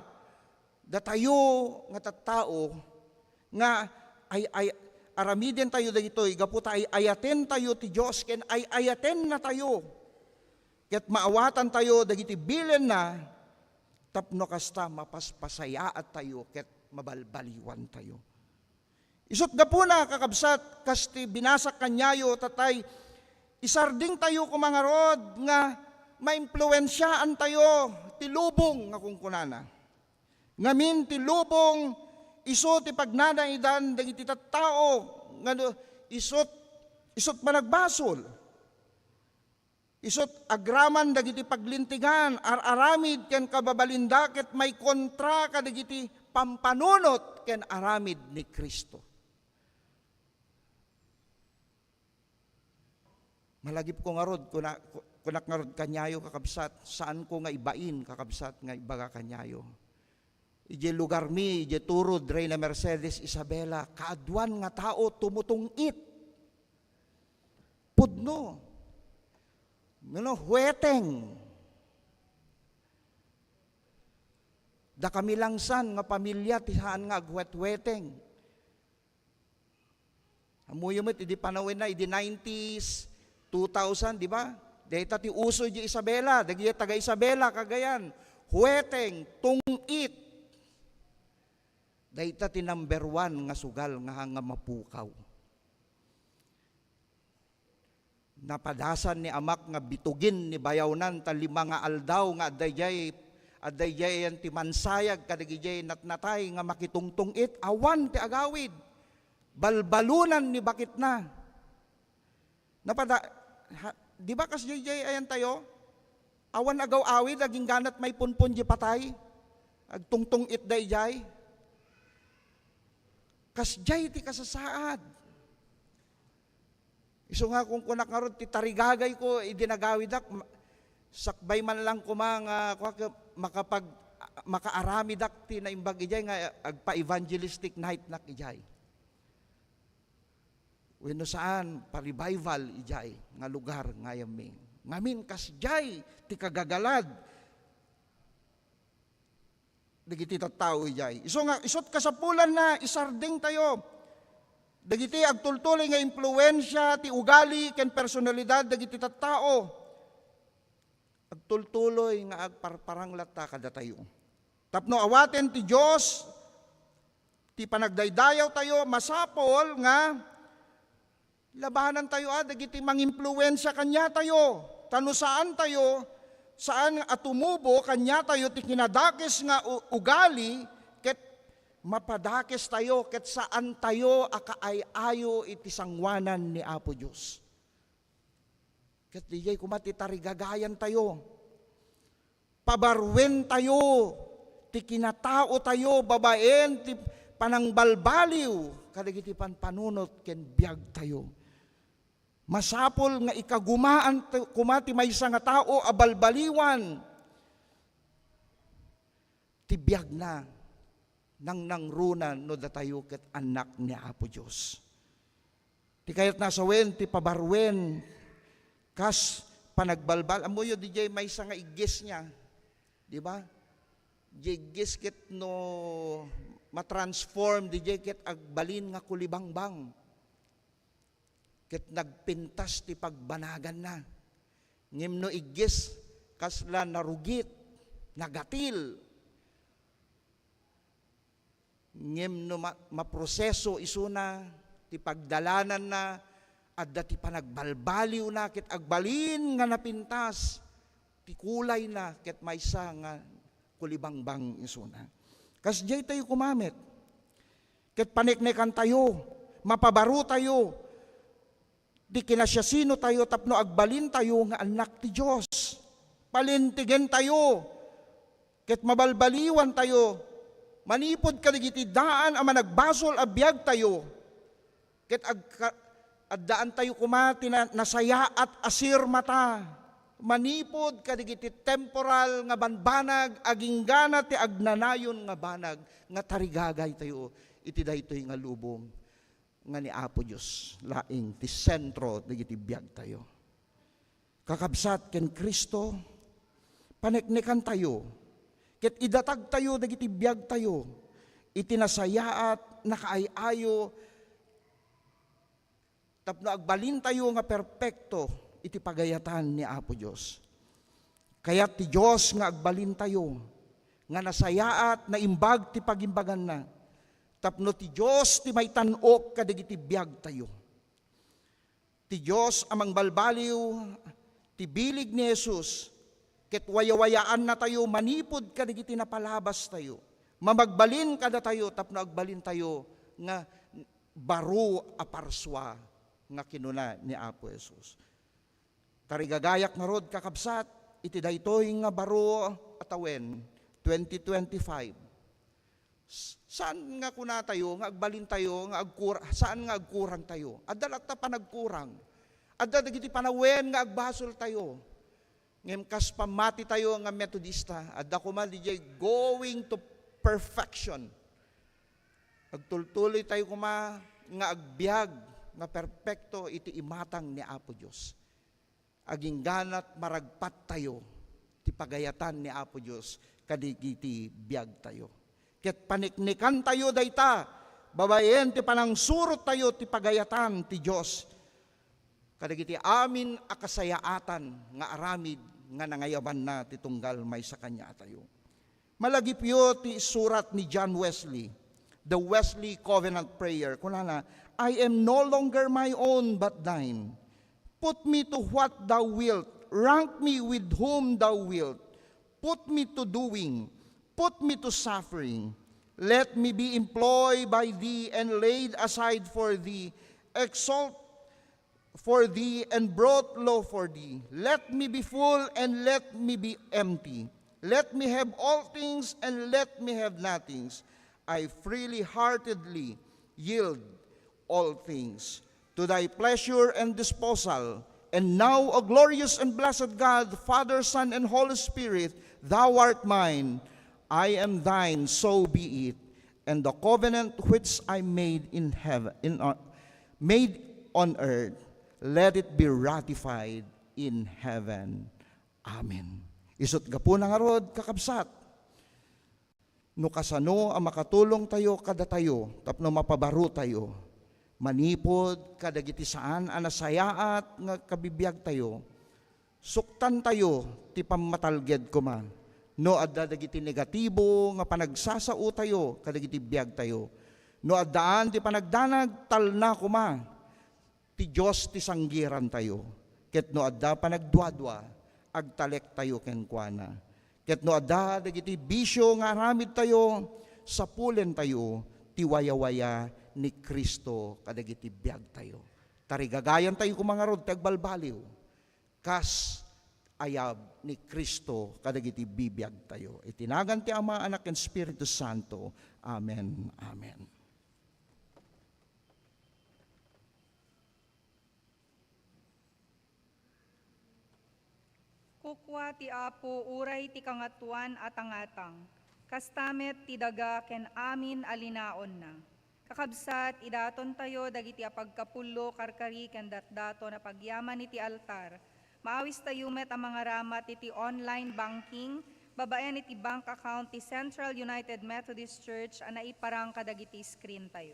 datayo nga tattao nga ay, ay, aramidentayo dagitoy gapu ta ay-ayatentayo ti Dios ken ay-ayatennatayo ket maawatantayo dagiti bilenna tapno kasta mapaspasayaattayo ket mabalbaliwantayo. Isut' gapuna, kakabsat, kas ti binasak kaniayo, tatay, isardingtayo koma ngarud nga maimpluensiaantayo ti lubong nga kunkunana. Ngamin ti lubong, isu ti pagnanaidan dagiti tattao nga no isut, isut managbasol. Isut' agraman dagiti paglintegan, ar-aramid ken kababalinda ket maikontra kadagiti pampanunot ken aramid ni Cristo. Malagipko ngarud, kuna-, kunak ngarud kaniayo, kakabsat, saanko nga ibain, kakabsat, nga ibaga kaniayo. Idiay lugarmi, idiay turod Reina Mercedes Isabela, kaaduan nga tao tumutong-it. Pudno. Ngano, hueteng. Dakami langsan nga pamilia ti saan nga aghuethueteng. Ammoyo met idi panawenna, idi nineties, two thousand, di ba? Dayta ti uso idi Isabela, dagiti taga Isabela, Cagayan. Hueteng, tungit. Dayta ti number one nga sugal nga, nga mapukaw. Napadasan ni amak nga bitugin ni bayawnan ta lima nga aldaw nga adda idiay, adda idiay ayan ti mansayag kadagiti natnatay nga makitungtong-it, awan ti agawid. Balbalunan ni baketna. Napada-, ha, di ba kas jay jay ayan tayo? Awan agaw-awid, agingganat maipunpon di patay. Agtungtong-it da ijay. Kas jay ti kasasaad. Isu nga kunkunak ngarud ti tarigagayko, idi nagawidak, ma-, sakbay man lang koma nga, kua, ke-, makapag-, makaaramidak ti naimbag ijay nga agpa-evangelistic night nak ijay. Wenno saan, pa-revival ijay nga lugar nga ayammi. Ngamin, kas jay ti kagagalad dagiti tattao ijay. Isu nga, isut' kasapulanna, isardeng tayo dagiti agtultuloy nga impluensia ti ugali ken personalidad dagiti tattao. Agtultuloy nga agparparang latta kadatayo. Tapno awaten ti Dios ti panagdaydayaw tayo, masapul nga labanan tayo a dagiti mangimpluensia kaniatayo. Ta no saan tayo, saan a tumubo kaniatayo ti kinadakes nga u-, ugali, ket mapadakes tayo, ket saan tayo a kaay-ayo iti sangoanan ni Apo Dios. Ket diay koma ti tarigagayan tayo. Pabaruen tayo ti kinatao tayo babaen ti panangbalbaliw kadagiti panpanunot ken biag tayo. Masapul nga ikagumaan ti, koma ti maysa nga tao a balbaliwan ti biagna, nangnangruna no datayo ket annak ni Apo Dios. Ti kayatna a sawen, ti pabaruen, kas panagbalbal-, ammoyo, didiay maysa nga igges niya, di ba? Diay igges ket no matransform, didiay ket agbalin nga kulibangbang. Ket nagpintas ti pagbanaganna. Ngem no igges, kasla narugit, nagatil. Ngem no ma-, maproseso isuna ti pagdalananna, adda ti panagbalbaliwna ket agbalin nga napintas ti kulayna ket maysa nga kulibangbang isuna. Kasdiay tayo koma met. Ket paneknekantayo, mapabarotayo ti kinasiasinotayo tapno agbalintayo nga annak ti Dios. Palintegentayo ket mabalbaliwantayo manipud kadagiti daan a managbasol a biagtayo. Ket agka-, addaantayo koma ti na-, nasayaat a sirmata manipud kadagiti temporal nga banbanag, aginggana ti agnanayon nga banag nga tarigagaytayo iti daytoy nga lubong nga ni Apo Dios laeng ti sentro dagiti biagtayo. Kakabsat ken Cristo, paneknekantayo ket idatagtayo dagiti biagtayo iti nasayaat, nakaay-ayo, tapno agbalintayo nga perpekto iti pagayatan ni Apo Dios. Kayat ti Dios nga agbalintayo nga nasayaat, naimbag ti pagimbaganna, tapno ti Dios ti maitan-ok kadagiti biagtayo. Ti Dios a mangbalbaliw ti bileg ni Jesus, ket wayawayaannatayo manipud kadagiti napalabastayo. Mamagbalin kadatayo tapno agbalintayo nga baro a parsua nga kinuna ni Apo Jesus. Tarigagayak ngarud, kakabsat, iti daytoy nga baro a tawen, twenty twenty-five. S-, saan nga kunatayo nga agbalintayo, nga agkur-, saan nga agkurangtayo? Adda latta panagkurang. Adda dagiti panawen nga agbasoltayo. Ngem kas pammatitayo nga Metodista, adda koma diay going to perfection. Agtultuloytayo koma nga agbiag nga perpekto iti imatang ni Apo Dios. Agingganat maragpattayo ti pagayatan ni Apo Dios kadagiti biagtayo. Ket paniknikantayo dayta babaen ti panangsurottayo ti pagayatan ti Dios kadagiti amin a kasayaatan nga aramid nga nangayabanna ti tunggal maysa kaniatayo. Malagipyo ti surat ni John Wesley, the Wesley Covenant Prayer. Kunana, "I am no longer my own, but thine. Put me to what thou wilt, rank me with whom thou wilt, put me to doing, put me to suffering. Let me be employed by thee and laid aside for thee, exalt for thee and brought low for thee. Let me be full and let me be empty. Let me have all things and let me have nothings. I freely heartedly yield all things to thy pleasure and disposal. And now, O glorious and blessed God, Father, Son, and Holy Spirit, thou art mine. I am thine, so be it. And the covenant which I made in heaven, in, uh, made on earth, let it be ratified in heaven." Amen. Isut' gapuna ngarud, kakabsat, no kasano a makatulongtayo kadatayo tapno mapabarotayo manipud kadagiti saan a nasayaat nga kabibiagtayo, suktantayo ti pammatalged koma. No adda dagiti negatibo nga panagsasaotayo kadagiti biagtayo, no addaan ti panagdanag, talna koma. Ti Dios ti sanggirantayo. Ket no adda panagduadua, agtalektayo kenkuana. Ket no adda dagiti bisio nga aramidtayo, sapulentayo ti wayawaya ni Cristo kadagiti biagtayo. Tarigagayantayo koma ngarud ti agbalbaliw kas ayab ni Cristo kadagiti bibiagtayo. Iti nagan ti Ama, Anak, ken Espiritu Santo. Amen. Amen. Kukua ti Apo uray ti Kangatoan a tangatang, kasta met ti daga ken amin a linaonna. Kakabsat, idatontayo dagiti apagkapullo, karkari, ken datdaton a pagyaman iti altar. Maawistayo met a mangaramat iti online banking babaen iti bank account ti Central United Methodist Church a naiparang kadagiti screen tayo.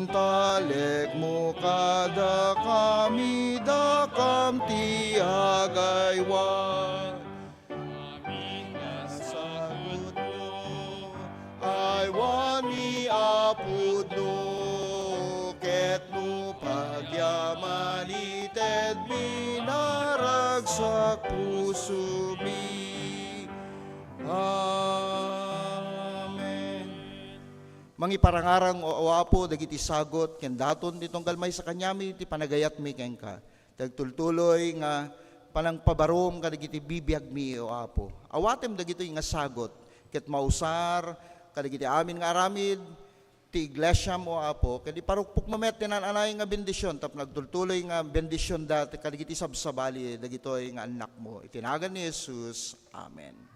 Talekmo kadakami, dakam ti agaywan. Amin nga sagut no aywan mi a pudno, ket no pagyaman itedmi naragsak pusomi. Amen. Mangiparangarang, o, o Apo, dagiti sagut ken daton ti tunggal maysa kaniami ti panagayatmi kenka. Ti agtultuloy nga panangpabarom kadagiti bibiagmi, o Apo. Awatem dagitoy nga sagut ket mausar kadagiti amin nga aramid ti iglesiam, o Apo, ket iparukpokmo met ti naan-anay nga bendision tapno agtultuloy nga bendisionda kadagiti sabsabali dagitoy nga annakmo. Iti nagan ni Jesus. Amen.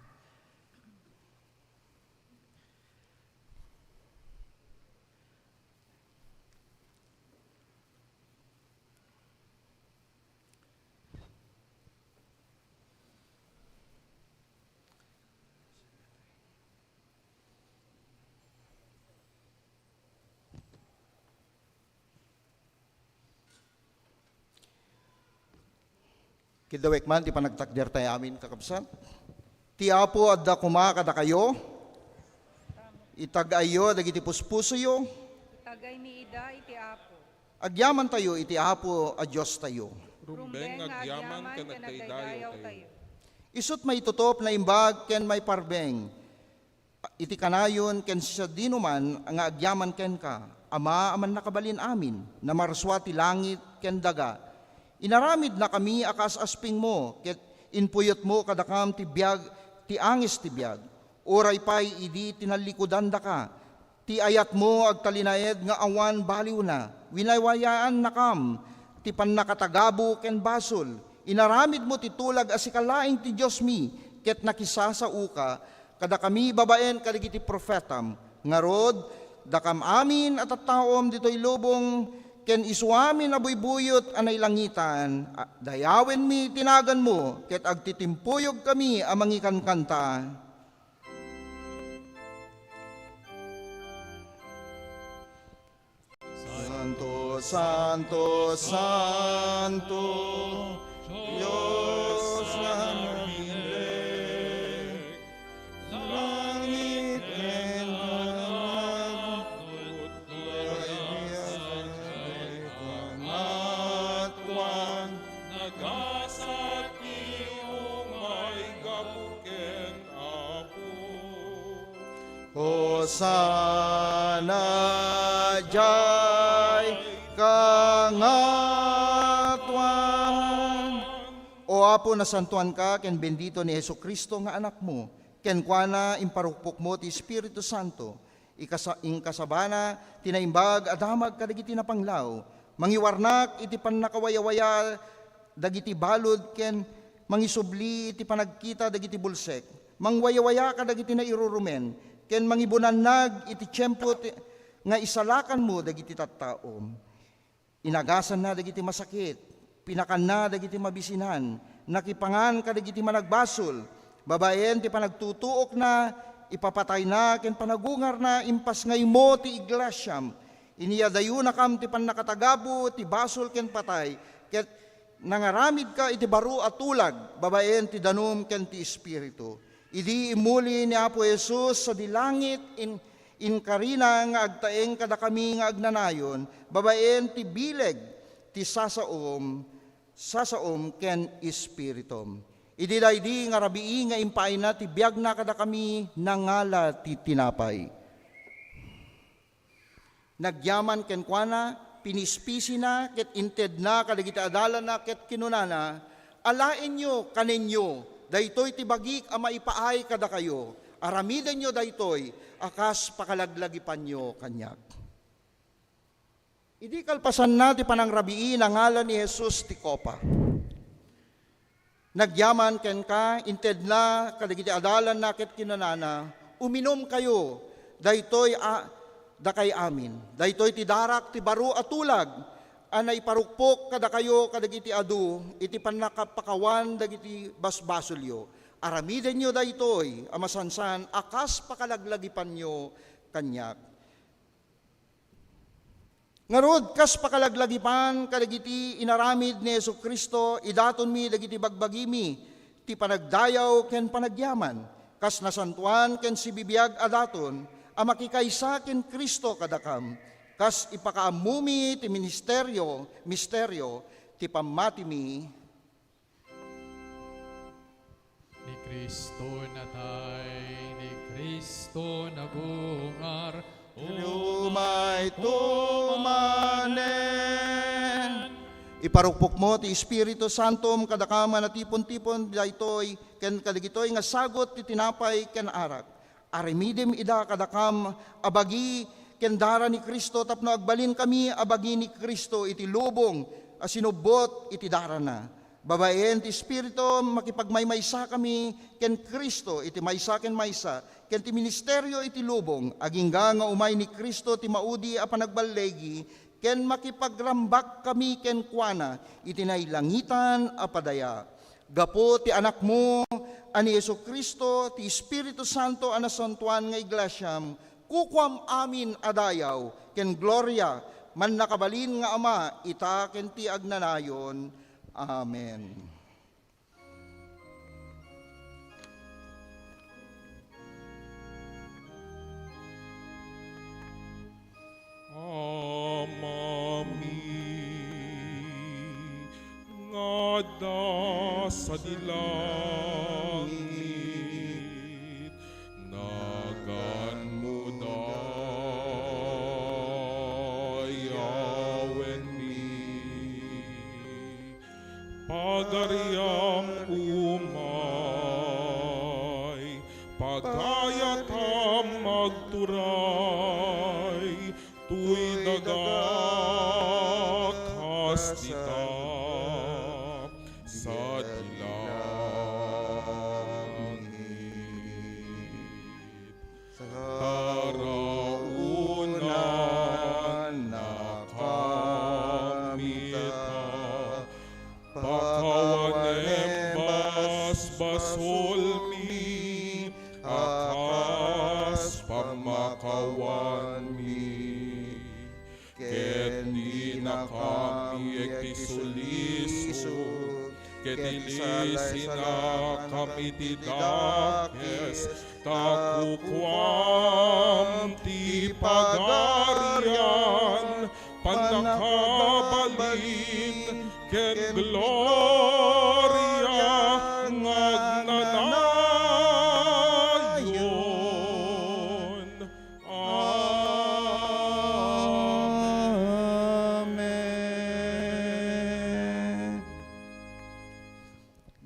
Kiddawek man ti panagtakdertayo amin, kakabsat. Ti Apo adda koma kadakayo. Itag-ayyo dagiti puspusoyo. Itagaymi ida iti Apo. Agyamantayo iti Apo a Diostayo. Rumbeng nga agyaman ken agdaydayawtayo. Isut' maitutop, naimbag ken maiparbeng iti kanayon ken sadinoman nga agyaman kenka, Ama a Mannakabalin-amin, namarsua ti langit ken daga. Inaramidnakami a kas-aspingmo, ket impuyotmo kadakam ti biag, ti angis ti biag. Uray pay idi tinallikudandaka, ti ayatmo agtalinaed nga awan baliwna. Winawayaannakam ti pannakatagabu ken basol. Inaramidmo ti tulag a sika laeng ti Diosmi, ket nakisasaoka kadakami babaen kadagiti profetam. Ngarud, dakam amin a tattaom ditoy lubong ken isuamin a buybuyot a nailangitan, a, dayawenmi ti naganmo ket agtitimpuyogkami a mangikankanta. Santo, santo, santo, Dios nga nabilleg. Langit ken daga, nagtutloy, kangatuan, nagasat ti umay gapu ken Apo. Hosanna diay kangatuan. O Apo, nasantoanka ken bendito ni Jesu-Cristo nga Anakmo. Kenkuana, imparukpokmo ti Espiritu Santo. Ikasa-, inkasabana ti naimbag a damag kadagiti napanglaw. Mangiwarnak iti pannakawayawaya dagiti balud ken mangisubli iti panagkita dagiti bulsek. Mangwayawaya kadagiti nairurumen ken mangibunannag iti tiempo ti, nga isalakanmo dagiti tattaom. Inagasanna dagiti masakit, pinakanna dagiti mabisinan, nakipangan kadagiti managbasol, babaen ti panagtutuokna, ipapatayna ken panagungarna, impasngaymo ti iglesiam. Iniyadayonakam ti pannakatagabu ti basol ken patay, ket nangaramidka iti baro a tulag babaen ti danum ken ti Espiritu. Idi immuli ni Apo Jesus sadi langit, in-, inkarina nga agtaeng kadakami nga agnanayon babaen ti bileg ti sasaom, sasaom ken espiritum. Idi daydi nga rabii nga impaayna ti biagna kadakami, nangala ti tinapay. Nagyaman kenkuana, pinispisina, ket intedna kadagiti adalanna, ket kinunana, "Alaenyo, kanenyo, daytoy ti bagik a maipaay kadakayo. Aramidenyo daytoy a kas pakalaglagipanyo kaniak." Idi kalpasanna ti panangrabii, nangala ni Jesus ti kopa. Nagyaman kenka, intedna kadagiti adalanna ket kinunana, "Uminumkayo, daytoy a dakay amin. Daytoy ti darak ti baro a tulag a naiparukpok kadakayo kadagiti adu iti pannakapakawan dagiti basbasolyo. Aramidenyo daytoy a masansan a kas pakalaglagipanyo kaniak." Ngarud, kas pakalaglagipan kadagiti inaramid ni Jesu-Cristo, idatonmi dagiti bagbagimi ti panagdayaw ken panagyaman, kas nasantoan ken sibibiag a daton a makikaysa ken Cristo kadakam, kas ipakaammomi ti ministerio, misterio ti pammatimi. Ni Cristo natay, ni Cristo nagungar, umay tumanen. Iparukpokmo ti Espiritu Santom kadakam a natipon-tipon daytoy ken kadagitoy nga sagut ti tinapay ken arak. Aramidem ida kadakam a bagi ken dara ni Cristo tapno agbalinkami a bagi ni Cristo iti lubong a sinubbot iti darana. Babaen ti Espiritu, makipagmaymaysakami ken Cristo iti maysa ken maysa, ken ti ministerio iti lubong, agingga nga umay ni Cristo ti maudi a panagballigi, ken makipagrambak kami kenkuana iti nailangitan a padaya. Gapu ti Anakmo a ni Jesu-Cristo, ti Espiritu Santo a nasantoan nga iglesiam, kukuam amin a dayaw ken gloria, mannakabalin nga Ama, ita ken ti agnanayon. Amen. Amami nga adda sadi langit, naganmo dayawenmi. Pagariam umay, pagayatam agturay, toy daga kas dita sadi langit. Saraunannakam ita, pakawanem basbasolmi a kas pammakawanmi. Ket dinakam ikisu-lisog, ket ilisinakam iti dakes, ta kukuam ti pagarian, pannakabalin, ken gloria nga agnanayon. Amen.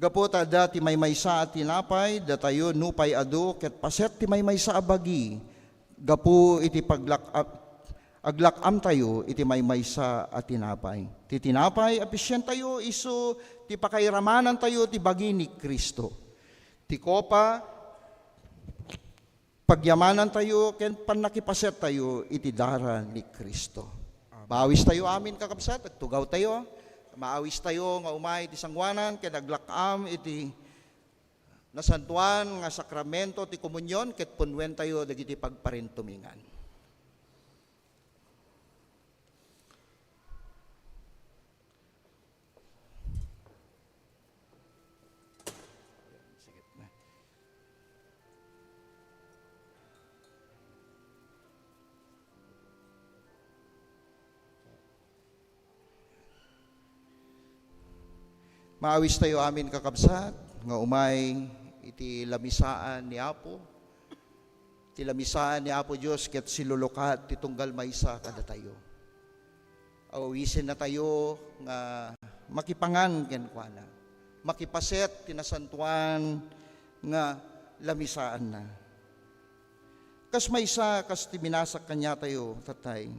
Gapu ta adda ti maymaysa a tinapay, datayo nupay adu ket paset ti maymaysa a bagi gapu iti paglak-, aglak-amtayo iti maymaysa a tinapay. Ti tinapay a pisientayo isu ti pakairamanantayo ti bagi ni Cristo. Ti kopa, pagyamanantayo ken pannakipasettayo iti dara ni Cristo. Amen. Maawistayo amin, kakabsat, agtugawtayo. Maawistayo nga umay iti sangoanan ken aglak-am iti nasantoan nga sakramento ti komunyon ket punnuentayo dagiti pagparintumingan. Maawistayo amin, kakabsat, nga umay iti lamisaan ni Apo, ti lamisaan ni Apo Dios ket silulukat ti tunggal maysa kadatayo. Awisennatayo nga makipangan kenkuana, makipaset ti nasantoan nga lamisaanna. Kas maysa, kas ti binasak kaniatayo, tatay,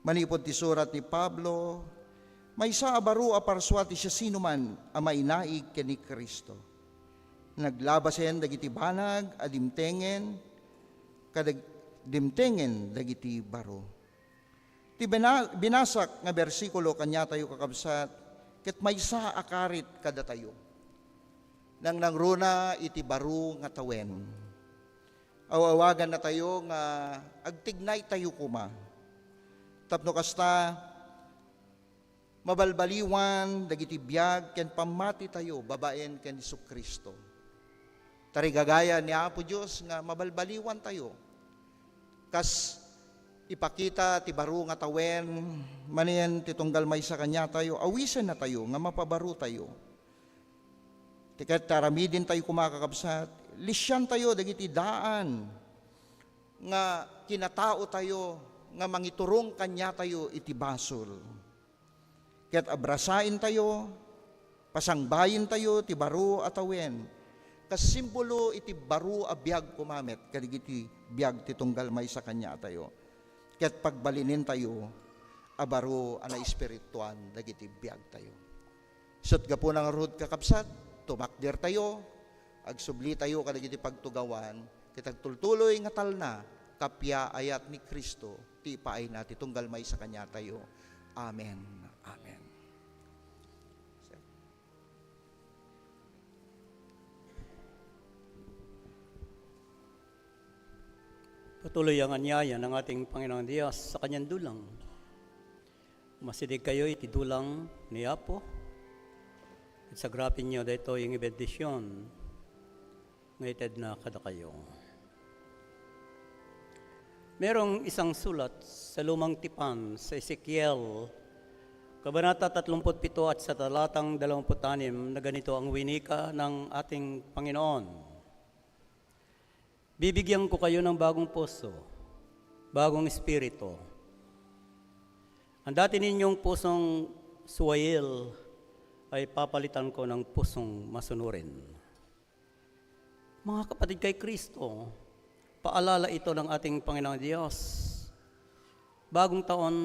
manipud ti surat ni Pablo, maysa a baro a parsua ti siasinoman a mainaig ken ni Cristo. Naglabasen dagiti banag a dimtengen, kadag-, dimtengen dagiti baro. Ti bina-, binasak nga bersikulo kaniatayo, kakabsat, ket maysa a karit kadatayo. Nangnangruna iti baro nga tawen. Aw-awagannatayo nga agtignaytayo koma. Tapno kasta, mabalbaliwan dagiti biag ken pammatitayo babaen ken Jesu-Cristo. Tarigagayan ni Apo Dios nga mabalbaliwantayo. Kas ipakita ti baro nga tawen, manen ti tunggal maysa kaniatayo, awisennatayo nga mapabarotayo. Ti ket aramidentayo koma, kakabsat, lisiantayo dagiti daan nga kinataotayo nga mangiturong kaniatayo iti basol. Ket abrasaentayo, pasangbaentayo ti baro a tawen, kas simbolo iti baro a biag koma met kadagiti biag ti tunggal maysa kaniatayo. Ket pagbalinentayo a baro a naespirituan dagiti biagtayo. Ket gapuna ngarud, kakabsat, tumakdertayo, agsublitayo kadagiti pagtugawan, ket agtultuloy nga talna, kappia ayat ni Cristo ti ipaayna ti tunggal maysa kaniatayo. Amen. Amen. Patuloy ang anyayan ng ating Panginoong Dios sa kanyang dulang. Masideg kayo iti dulang ni Apo. Ket sagrapin niyo daytoy nga bendisyon nga itedna kadakayo. Merong isang sulat sa Lumang Tipan sa Ezekiel, Kabanata tatlumput pito at sa talatang dalawamput anim na ganito ang winika ng ating Panginoon. Bibigyan ko kayo ng bagong puso, bagong espiritu. Ang dati ninyong pusong suwail ay papalitan ko ng pusong masunurin. Mga kapatid kay Kristo, paalala ito ng ating Panginoong Diyos. Bagong taon,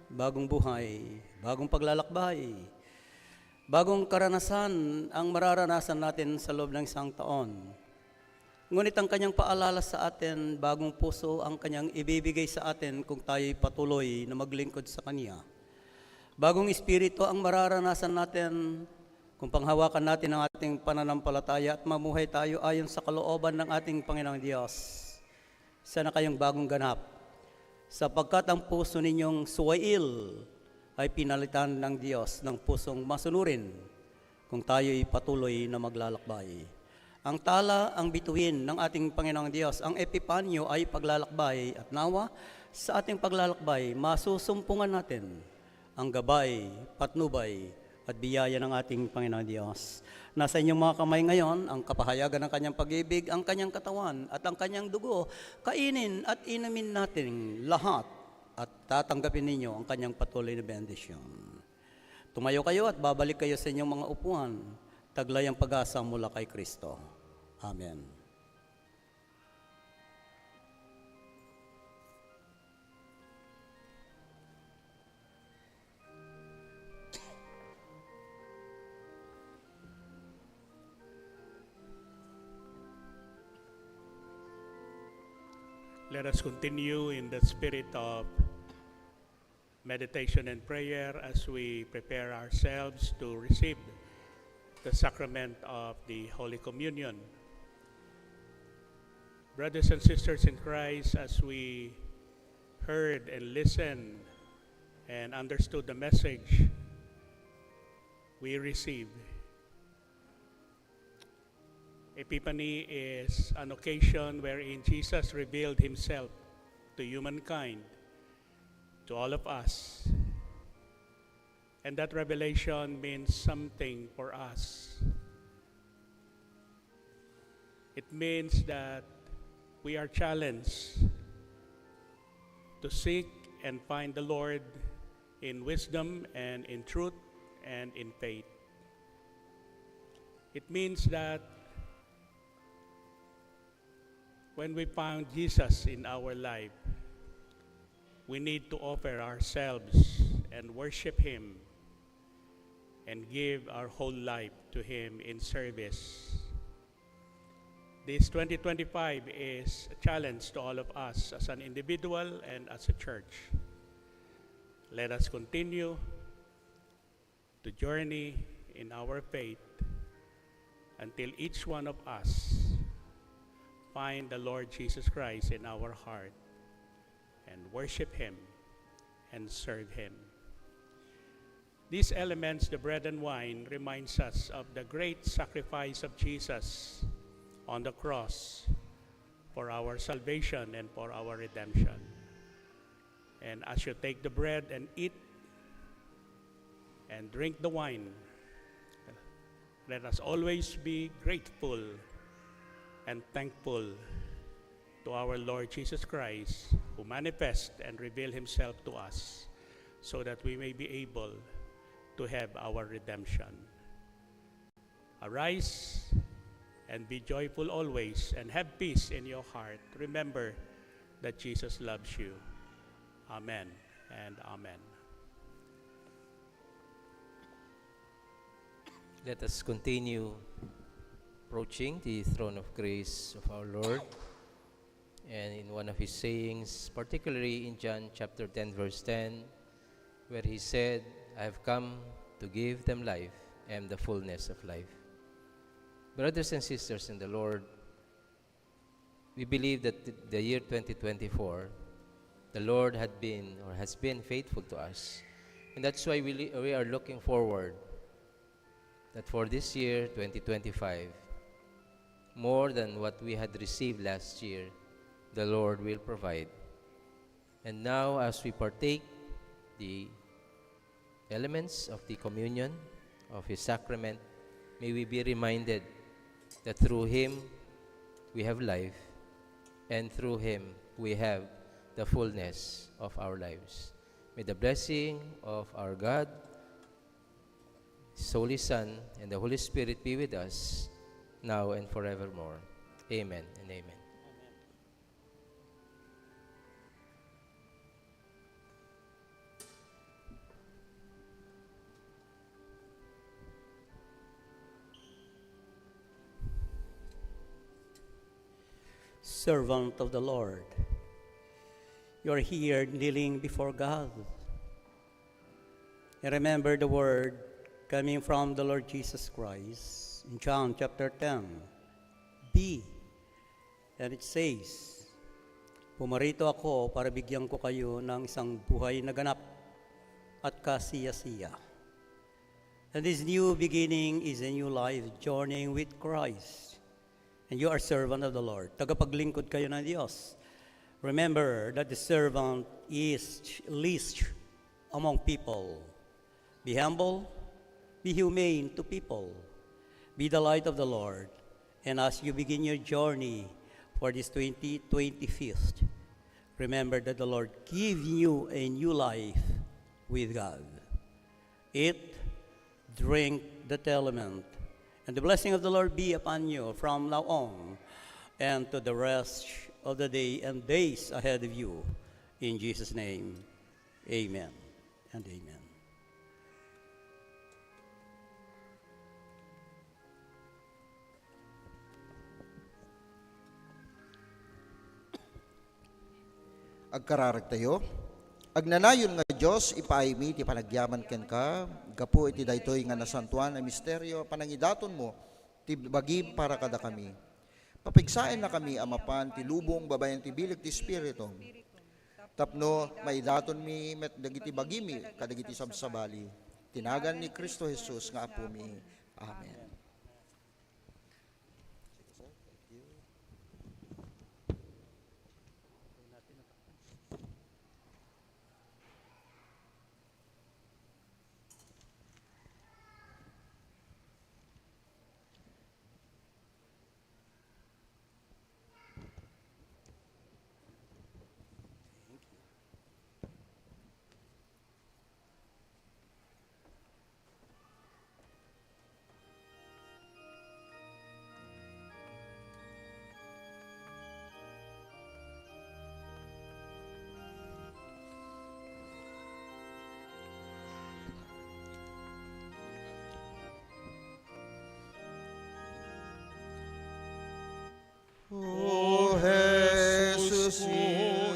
bagong buhay, bagong paglalakbay, bagong karanasan ang mararanasan natin sa loob ng isang taon. Ngunit ang kanyang paalala sa atin, bagong puso ang kanyang ibibigay sa atin kung tayo'y patuloy na maglingkod sa kanya. Bagong espiritu ang mararanasan natin kung panghawakan natin ang ating pananampalataya at mamuhay tayo ayon sa kalooban ng ating Panginoong Diyos. Sana kayong bagong ganap, sapagkat ang puso ninyong suwail ay pinalitan ng Diyos ng pusong masunurin kung tayo'y patuloy na maglalakbay. Ang tala, ang bituin ng ating Panginoong Diyos, ang epipanyo ay paglalakbay, at nawa, sa ating paglalakbay, masusumpungan natin ang gabay, patnubay, at biyaya ng ating Panginoong Diyos. Nasa inyong mga kamay ngayon ang kapahayagan ng kanyang pag-ibig, ang kanyang katawan, at ang kanyang dugo. Kainin at inumin natin lahat at tatanggapin ninyo ang kanyang patuloy na bendisyon. Tumayo kayo at babalik kayo sa inyong mga upuan. Taglay ang pag-asa mula kay Kristo. Amen. Let us continue in the spirit of meditation and prayer as we prepare ourselves to receive the sacrament of the Holy Communion. Brothers and sisters in Christ, as we heard and listened and understood the message we received, Epiphany is an occasion wherein Jesus revealed himself to humankind, to all of us. And that revelation means something for us. It means that we are challenged to seek and find the Lord in wisdom and in truth and in faith. It means that when we found Jesus in our life, we need to offer ourselves and worship Him and give our whole life to Him in service. This twenty twenty-five is a challenge to all of us as an individual and as a church. Let us continue to journey in our faith until each one of us find the Lord Jesus Christ in our heart and worship Him and serve Him. These elements, the bread and wine, reminds us of the great sacrifice of Jesus on the cross for our salvation and for our redemption. And as you take the bread and eat and drink the wine, let us always be grateful and thankful to our Lord Jesus Christ, who manifest and reveal Himself to us, so that we may be able to have our redemption. Arise and be joyful always, and have peace in your heart. Remember that Jesus loves you. Amen and amen. Let us continue approaching the throne of grace of our Lord. And in one of his sayings, particularly in John chapter ten, verse ten, where he said, "I have come to give them life and the fullness of life." Brothers and sisters in the Lord, we believe that th-, the year twenty twenty-four, the Lord had been or has been faithful to us. And that's why we, li-, we are looking forward that for this year, twenty twenty-five, more than what we had received last year, the Lord will provide. And now, as we partake the elements of the communion, of His sacrament, may we be reminded that through Him we have life, and through Him we have the fullness of our lives. May the blessing of our God, His Holy Son, and the Holy Spirit be with us now and forevermore. Amen and amen. Servant of the Lord, you are here kneeling before God. And remember the word coming from the Lord Jesus Christ in John chapter ten. Be, and it says, "Pumarito ako para bigyan ko kayo ng isang buhay na ganap at kasiyasiya." And this new beginning is a new life journeying with Christ. And you are servant of the Lord. Tagapaglingkod kayo ng Diyos. Remember that the servant is least among people. Be humble, be humane to people, be the light of the Lord, and as you begin your journey for this twenty twenty-fifth, remember that the Lord gave you a new life with God. Eat, drink that element, and the blessing of the Lord be upon you from now on and to the rest of the day and days ahead of you. In Jesus' name, amen and amen. Agkararagtayo. Agnanayon nga Dios, ipaaymi ti panagyaman kenka gapu iti daytoy nga nasantoan a misterio a panangidatonmo ti bagim para kadakami. Papigsaennakami a mapan ti lubong babaen ti bileg ti Espiritu, tapno maidatonmi met dagiti bagimi kadagiti sabsabali. Ti nagan ni Cristo Jesus nga Apomi. Amen. O Jesus,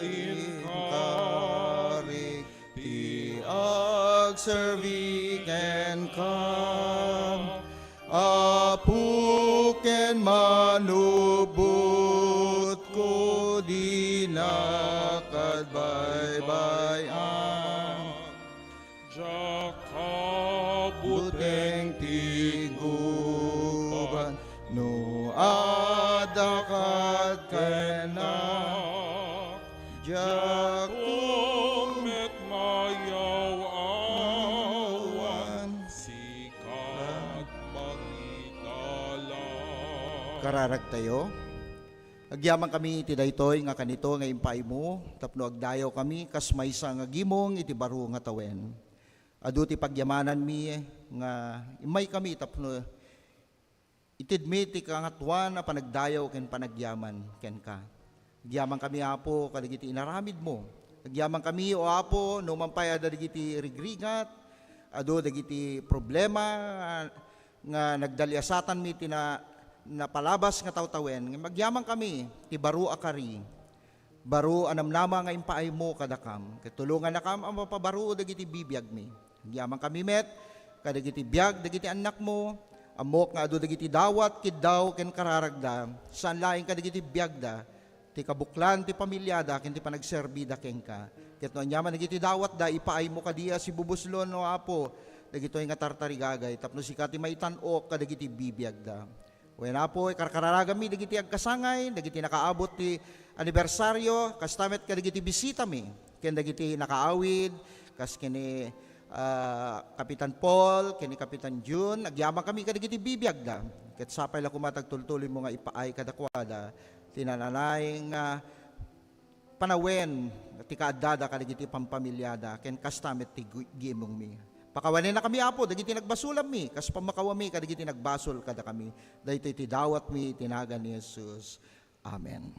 inkarik ti agserbi kenka. Apo ken manubotko, dinak agbaybay-an. Kararagtayo. Agyamankami iti daytoy nga kanito nga impaaymo tapno agdayawkami kas maysa nga gimong iti baro nga tawen. Adu ti pagyamananmi nga immaykami tapno itedmi ti kangatoan a panagdayaw ken panagyaman kenka. Agyamankami, Apo, kadagiti inaramidmo. Agyamankami, O Apo, no man pay adda dagiti rigrigat, adu dagiti problema nga nagdaliasatanmi ti na-, napalabas nga tawtawen, ngem agyamankami ti baro a kari, baro a namnama nga impaaymo kadakam, ket tulongannakam a mapabaro dagiti bibiagmi. Agyamankami met kadagiti biag dagiti annakmo, ammok nga adu dagiti dawat, kiddaw, ken kararagda, saan laeng kadagiti biagda, ti kabuklan ti pamiliada ken ti panagserbida kenka. Ket no aniaman dagiti dawatda, ipaaymo kadi a sibubuslon, O Apo, dagitoy nga tartarigagay tapno sika ti maitan-ok kadagiti bibiagda. Wen, Apo, ikarkararaganmi dagiti agkasangay, dagiti nakaabot ti anibersario, kasta met kadagiti bisitami ken dagiti nakaawid, kas ken ni, ah, Kapitan Paul, ken ni Kapitan Jun. Agyamankami kadagiti bibiagda. Ket sapay la koma ti agtultuloymo nga ipaay kadakuada ti nanalaing, ah, panawen ti kaaddada kadagiti pampamiliada, ken kasta met ti gu-, gimongmi. Pakawanennakami, Apo, dagiti nagbasolanmi, kas pammakawami kadagiti nagbasol kadakami. Daytoy ti dawatmi iti nagan ni Jesus. Amen.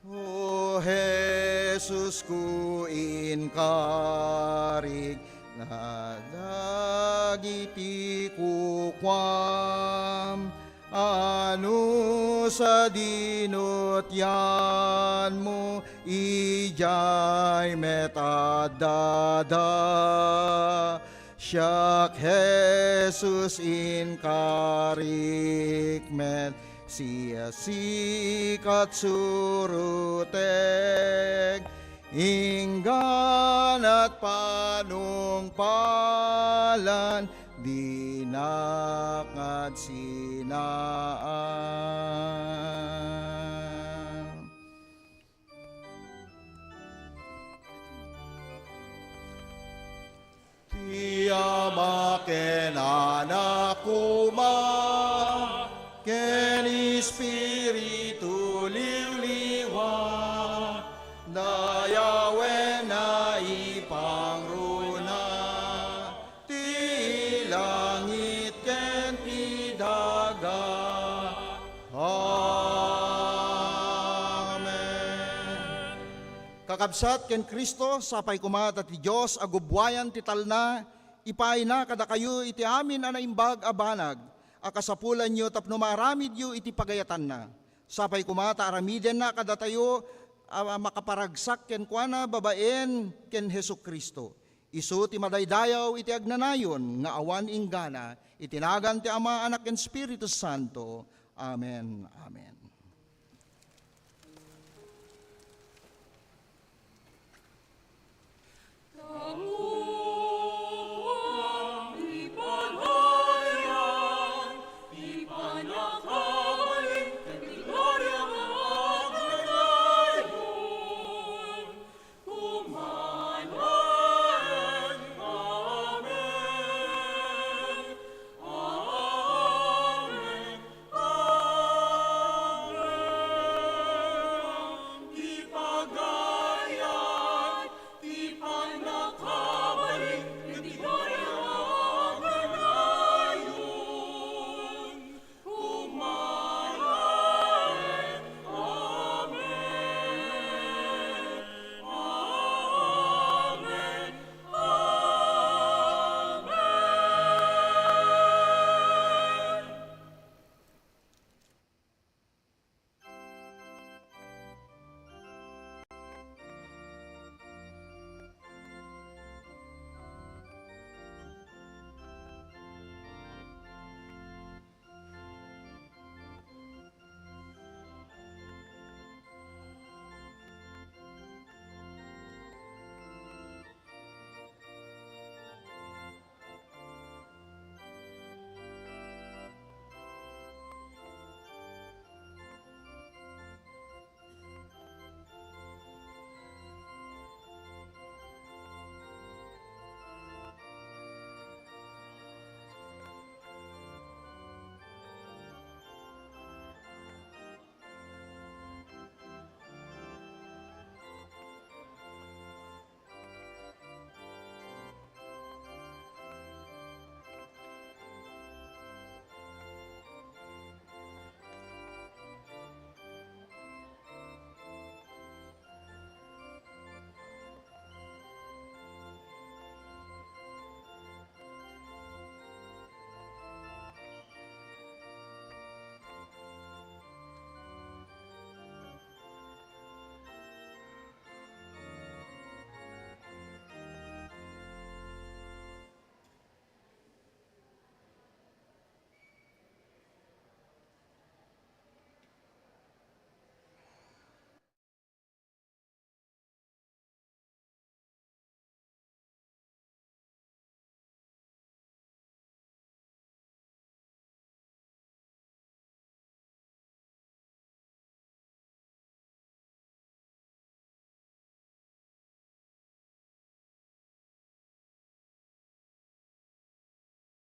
O Jesus ko, inkarik na dagiti kukuam, ano sa dinutyanmo, idiay met addada. Siak, Jesus, inkarik met, siasika surutek, inggana panungpalan, dinak agsinaan. Ti Ama ken Anak koma, ken Espiritu Liwliwa, dayawenna ipangruna, ti langit ken ti daga. Amen. Kakabsat ken Cristo, sapay koma ta ti Dios a gubbuayan ti talna, ipaayna kadakayo iti amin a naimbag a banag a kasapulanyo tapno maaramidyo iti pagayatanna. Sapay koma ta aramidenna kadatayo a makaparagsak kenkuana babaen ken Jesu-Cristo. Isu ti madaydayaw iti agnanayon nga awan inggana, iti nagan ti Ama, Anak, ken Espiritu Santo. Amen. Amen.